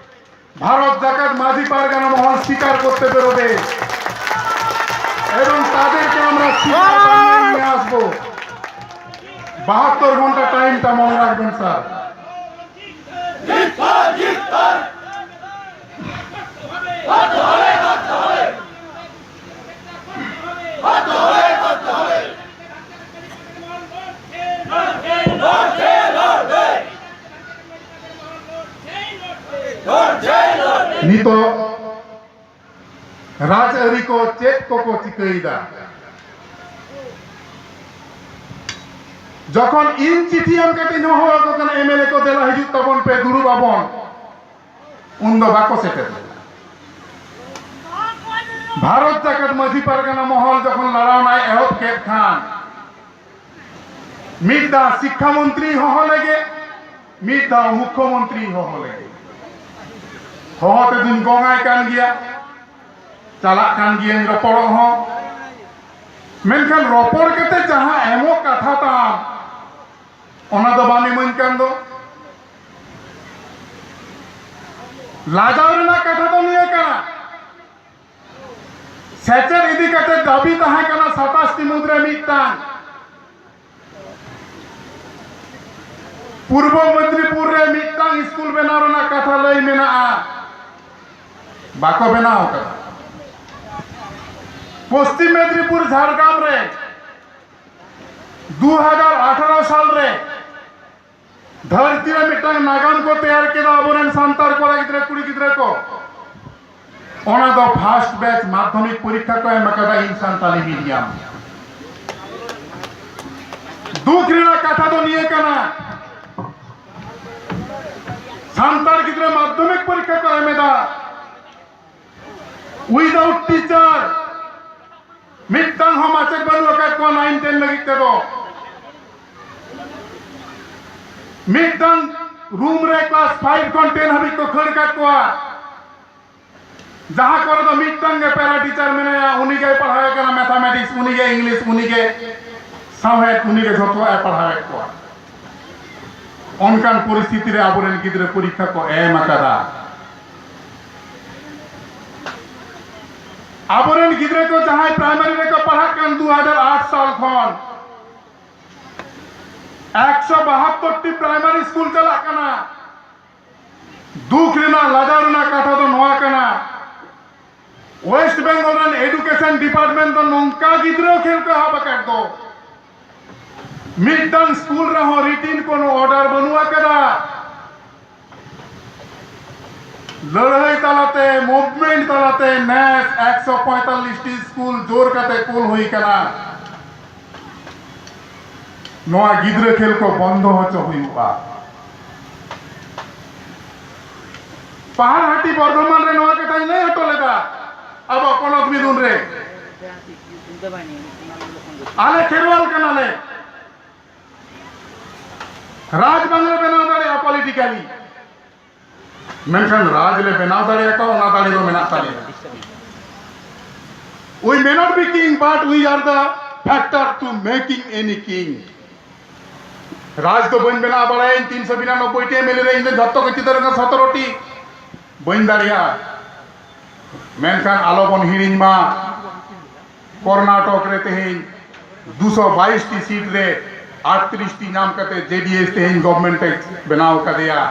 ভারত জাকাত মাঝি পারগানা মহল স্বীকার করতে বেরোবে এবং তাদেরকে আমরা স্বীকার বানিয়ে নিয়ে আসবো। বাহাত্তর ঘন্টা টাইমটা মনে রাখবেন স্যার। ᱱᱤᱛᱚᱜ ᱨᱟᱡᱽᱟᱹᱨᱤ ᱠᱚ ᱪᱮᱫ ᱠᱚᱠᱚ ᱪᱤᱠᱟᱹᱭᱮᱫᱟ? ᱡᱚᱠᱷᱚᱱ ᱤᱧ ᱪᱤᱴᱷᱤ ᱮᱢ ᱠᱟᱛᱮᱧ ᱦᱚᱦᱚ ᱟᱠᱚ ᱠᱟᱱᱟ, ᱮᱢᱮᱞᱮ ᱠᱚ, ᱫᱮᱞᱟ ᱦᱤᱡᱩᱜ ᱛᱟᱵᱚᱱ ᱯᱮ, ᱫᱩᱲᱩᱵ ᱟᱵᱚᱱ, ᱩᱱᱫᱚ ᱵᱟᱠᱚ ᱥᱮᱴᱮᱨ ᱞᱮᱱᱟ᱾ ᱵᱷᱟᱨᱚᱛ ᱡᱟᱠᱟᱛ ᱢᱟᱹᱡᱷᱤ ᱯᱟᱨᱜᱟᱱᱟ ᱢᱚᱦᱚᱞ ᱡᱚᱠᱷᱚᱱ ᱞᱟᱲᱟᱣᱱᱟᱭ ᱮᱦᱚᱵ ᱠᱮᱫ ᱠᱷᱟᱱ, ᱢᱤᱫ ᱫᱷᱟᱣ ᱥᱤᱠᱠᱷᱟ ᱢᱚᱱᱛᱨᱤ ᱦᱚᱦᱚ ᱞᱮᱜᱮ, ᱢᱤᱫ ᱫᱷᱟᱣ ᱢᱩᱠᱠᱷᱚ ᱢᱚᱱᱛᱨᱤ ᱦᱚᱦᱚ ᱞᱮᱜᱮ᱾ ᱦᱚᱦᱚ ᱛᱮᱫᱚᱧ ᱜᱚᱝᱟᱭ ᱠᱟᱱ ᱜᱮᱭᱟ, ᱪᱟᱞᱟᱜ ᱠᱟᱱ ᱜᱤᱭᱟᱹᱧ ᱨᱚᱯᱚᱲᱚᱜ ᱦᱚᱸ᱾ ᱢᱮᱱᱠᱷᱟᱱ ᱨᱚᱯᱚᱲ ᱠᱟᱛᱮ ᱡᱟᱦᱟᱸ ᱮᱢᱚᱜ ᱠᱟᱛᱷᱟ ᱛᱟᱢ, ᱚᱱᱟ ᱫᱚ ᱵᱟᱢ ᱤᱢᱟᱹᱧ ᱠᱟᱱ ᱫᱚ᱾ ᱞᱟᱡᱟᱣ ᱨᱮᱱᱟᱜ ᱠᱟᱛᱷᱟ ᱫᱚ ᱱᱤᱭᱟᱹ ᱠᱟᱱᱟ, ᱥᱮᱪᱮᱫ ᱤᱫᱤ ᱠᱟᱛᱮ ᱫᱟᱹᱵᱤ ᱛᱟᱦᱮᱸ ᱠᱟᱱᱟ ᱥᱟᱛᱟᱥ ᱴᱤ ᱢᱩᱫᱽᱨᱮ ᱢᱤᱫᱴᱟᱝ᱾ ᱯᱩᱨᱵᱚ ᱢᱮᱫᱽᱱᱤᱯᱩᱨ ᱨᱮ ᱢᱤᱫᱴᱟᱝ ᱥᱠᱩᱞ ᱵᱮᱱᱟᱣ ᱨᱮᱱᱟᱜ ᱠᱟᱛᱷᱟ ᱞᱟᱹᱭ ᱢᱮᱱᱟᱜᱼᱟ, ᱵᱟᱠᱚ ᱵᱮᱱᱟᱣ ᱟᱠᱟᱫᱟ᱾ ᱯᱚᱥᱪᱤᱢ ᱢᱮᱫᱽᱱᱤᱯᱩᱨ, ᱡᱷᱟᱲᱜᱨᱟᱢ ᱨᱮ ᱫᱩ ᱦᱟᱡᱟᱨ ᱟᱴᱷᱟᱨᱚ ᱥᱟᱞ ᱨᱮ ᱫᱷᱟᱹᱨᱛᱤ ᱨᱮ ᱢᱤᱫᱴᱟᱝ ᱱᱟᱜᱟᱢ ᱠᱚ ᱛᱮᱭᱟᱨ ᱠᱮᱫᱟ ᱟᱵᱚᱨᱮᱱ ᱥᱟᱱᱛᱟᱲ ᱠᱚᱲᱟ ᱜᱤᱫᱽᱨᱟᱹ, ᱠᱩᱲᱤ ᱜᱤᱫᱽᱨᱟᱹ ᱠᱚ᱾ ᱚᱱᱟ ᱫᱚ ᱯᱷᱟᱥᱴ ᱵᱮᱪ ᱢᱟᱫᱽᱫᱷᱚᱢᱤᱠ ᱯᱚᱨᱤᱠᱠᱷᱟ ᱠᱚ ᱮᱢ ᱟᱠᱟᱫᱟ ᱤᱱ ᱥᱟᱱᱛᱟᱞᱤ ᱢᱤᱰᱤᱭᱟᱢ᱾ ᱫᱩᱠ ᱨᱮᱱᱟᱜ ᱠᱟᱛᱷᱟ ᱫᱚ ᱱᱤᱭᱟᱹ ᱠᱟᱱᱟ, ᱥᱟᱱᱛᱟᱲ ᱜᱤᱫᱽᱨᱟᱹ ᱢᱟᱫᱽᱫᱷᱚᱢᱤᱠ ᱯᱚᱨᱤᱠᱠᱷᱟ ᱠᱚ ᱮᱢ ᱮᱫᱟ, ᱩᱭᱫᱟᱣᱩᱴ ᱴᱤᱪᱟᱨ, ᱢᱤᱫᱴᱟᱝ ᱦᱚᱸ ᱢᱟᱪᱮᱫ ᱵᱟᱹᱱᱩᱜ ᱟᱠᱟᱫ ᱠᱚᱣᱟ ᱱᱟᱭᱤᱱ ᱴᱮᱱ ᱞᱟᱹᱜᱤᱫ ᱛᱮᱫᱚ᱾ ᱢᱤᱫᱴᱟᱝ ᱨᱩᱢ ᱨᱮ ᱠᱞᱟᱥ ᱯᱷᱟᱭᱤᱵᱷ ᱠᱷᱚᱱ ᱴᱮᱱ ᱦᱟᱹᱵᱤᱡ ᱠᱚ ᱠᱷᱟᱹᱲ ᱠᱟᱜ ᱠᱚᱣᱟ, ᱡᱟᱦᱟᱸ ᱠᱚᱨᱮ ᱫᱚ ᱢᱤᱫᱴᱟᱝ ᱜᱮ ᱯᱮᱨᱟ ᱴᱤᱪᱟᱨ ᱢᱮᱱᱟᱭᱟ, ᱩᱱᱤ ᱜᱮᱭ ᱯᱟᱲᱦᱟᱣᱮᱫ ᱠᱟᱱᱟ ᱢᱮᱛᱷᱟᱢᱮᱴᱤᱠᱥ, ᱩᱱᱤ ᱜᱮ ᱤᱝᱞᱤᱥ, ᱩᱱᱤ ᱜᱮ ᱥᱟᱶᱦᱮᱫ, ᱩᱱᱤ ᱜᱮ ᱡᱷᱚᱛᱚᱣᱟᱜ ᱮ ᱯᱟᱲᱦᱟᱣᱮᱫ ᱠᱚᱣᱟ᱾ ᱚᱱᱠᱟᱱ ᱯᱚᱨᱤᱥᱛᱷᱤᱛᱤ ᱨᱮ ᱟᱵᱚᱨᱮᱱ ᱜᱤᱫᱽᱨᱟᱹ ᱯᱚᱨᱤᱠᱠᱷᱟ ᱠᱚ ᱮᱢ ᱟᱠᱟᱫᱟ᱾ ᱟᱵᱚᱨᱮᱱ ᱜᱤᱫᱽᱨᱟᱹ ᱠᱚ ᱡᱟᱦᱟᱸᱭ ᱯᱨᱟᱭᱢᱟᱨᱤ ᱨᱮᱠᱚ ᱯᱟᱲᱦᱟᱜ ᱠᱟᱱ ᱫᱩ ᱦᱟᱡᱟᱨ ᱟᱴ ᱥᱟᱞ ᱠᱷᱚᱱ ᱮᱠᱥᱚ ᱵᱟᱦᱟᱛᱛᱳᱨ ᱴᱤ ᱯᱨᱟᱭᱢᱟᱨᱤ ᱥᱠᱩᱞ ᱪᱟᱞᱟᱜ ᱠᱟᱱᱟ᱾ ᱫᱩᱠ ᱨᱮᱱᱟᱜ, ᱞᱟᱡᱟᱣ ᱨᱮᱱᱟᱜ ᱠᱟᱛᱷᱟ ᱫᱚ ᱱᱚᱣᱟ ᱠᱟᱱᱟ, ᱳᱭᱮᱥᱴ ᱵᱮᱝᱜᱚᱞ ᱨᱮᱱ ᱮᱰᱩᱠᱮᱥᱚᱱ ᱰᱤᱯᱟᱨᱴᱢᱮᱱᱴ ᱫᱚ ᱱᱚᱝᱠᱟ ᱜᱤᱫᱽᱨᱟᱹ ᱠᱷᱮᱞ ᱠᱚ ᱮᱦᱚᱵ ᱟᱠᱟᱫ ᱫᱚ, ᱢᱤᱫᱴᱟᱝ ᱥᱠᱩᱞ ᱨᱮᱦᱚᱸ ᱨᱤᱴᱤᱱ ᱠᱳᱱᱳ ᱚᱨᱰᱟᱨ ᱵᱟᱹᱱᱩᱜ ᱟᱠᱟᱫᱟ᱾ ᱞᱟᱹᱲᱦᱟᱹᱭ ᱛᱟᱞᱟᱛᱮ, ᱢᱩᱵᱷᱢᱮᱱᱴ ᱛᱟᱞᱟᱛᱮ ᱱᱮᱥ ᱮᱠᱥᱚ ᱯᱚᱸᱭᱛᱟᱞᱞᱤᱥ ᱴᱤ ᱥᱠᱩᱞ ᱡᱳᱨ ᱠᱟᱛᱮ ᱠᱩᱞ ᱦᱩᱭ ᱠᱟᱱᱟ᱾ ᱱᱚᱣᱟ ᱜᱤᱫᱽᱨᱟᱹ ᱠᱷᱮᱞ ᱠᱚ ᱵᱚᱱᱫᱚ ᱦᱚᱪᱚ ᱦᱩᱭᱩᱜᱼᱟ᱾ ᱯᱟᱦᱟᱲᱦᱟᱴᱤ ᱵᱚᱨᱫᱷᱚᱢᱟᱱ ᱨᱮ ᱱᱚᱣᱟ ᱠᱟᱛᱷᱟᱧ ᱞᱟᱹᱭ ᱦᱚᱴᱚ ᱞᱮᱫᱟ ᱟᱵᱚ ᱯᱚᱱᱚᱛ ᱢᱤᱫᱩᱱ ᱨᱮ᱾ ᱟᱞᱮ ᱠᱷᱮᱨᱣᱟᱞ ᱠᱟᱱᱟᱞᱮ, ᱨᱟᱡᱽ ᱵᱟᱝᱞᱮ ᱵᱮᱱᱟᱣ ᱫᱟᱲᱮᱭᱟᱜᱼᱟ ᱯᱚᱞᱤᱴᱤᱠᱟᱞᱤ, ᱢᱮᱱᱠᱷᱟᱱ ᱨᱟᱡᱽ ᱞᱮ ᱵᱮᱱᱟᱣ ᱫᱟᱲᱮᱭᱟᱠᱚᱣᱟ, ᱚᱱᱟ ᱫᱟᱲᱮ ᱫᱚ ᱢᱮᱱᱟᱜ ᱛᱟᱞᱮᱭᱟ᱾ We may not be king, but we are the factor to making any king. ᱨᱟᱡᱽ ᱫᱚ ᱵᱟᱹᱧ ᱵᱮᱱᱟᱣ ᱵᱟᱲᱟᱭᱟᱹᱧ, ᱛᱤᱱᱥᱚ ᱵᱤᱨᱟᱱᱚᱵᱵᱳᱭ ᱴᱤ ᱮᱢ ᱮᱞ ᱮ ᱨᱮ ᱤᱧ ᱫᱚ ᱡᱷᱚᱛᱚ ᱠᱚ ᱪᱤᱛᱟᱹᱨ ᱨᱮ ᱥᱚᱛᱨᱚ ᱴᱤ ᱵᱟᱹᱧ ᱫᱟᱲᱮᱭᱟᱜᱼᱟ᱾ ᱢᱮᱱᱠᱷᱟᱱ ᱟᱞᱚ ᱵᱚᱱ ᱦᱤᱲᱤᱧ ᱢᱟ, ᱠᱚᱨᱱᱟᱴᱚᱠ ᱨᱮ ᱛᱮᱦᱮᱧ ᱫᱩᱥᱚ ᱵᱟᱭᱤᱥ ᱴᱤ ᱥᱤᱴ ᱨᱮ ᱟᱴᱛᱨᱤᱥ ᱴᱤ ᱧᱟᱢ ᱠᱟᱛᱮ ᱡᱮ ᱰᱤ ᱮᱥ ᱛᱮᱦᱮᱧ ᱜᱚᱵᱷᱢᱮᱱᱴ ᱮ ᱵᱮᱱᱟᱣ ᱠᱟᱫᱮᱭᱟ᱾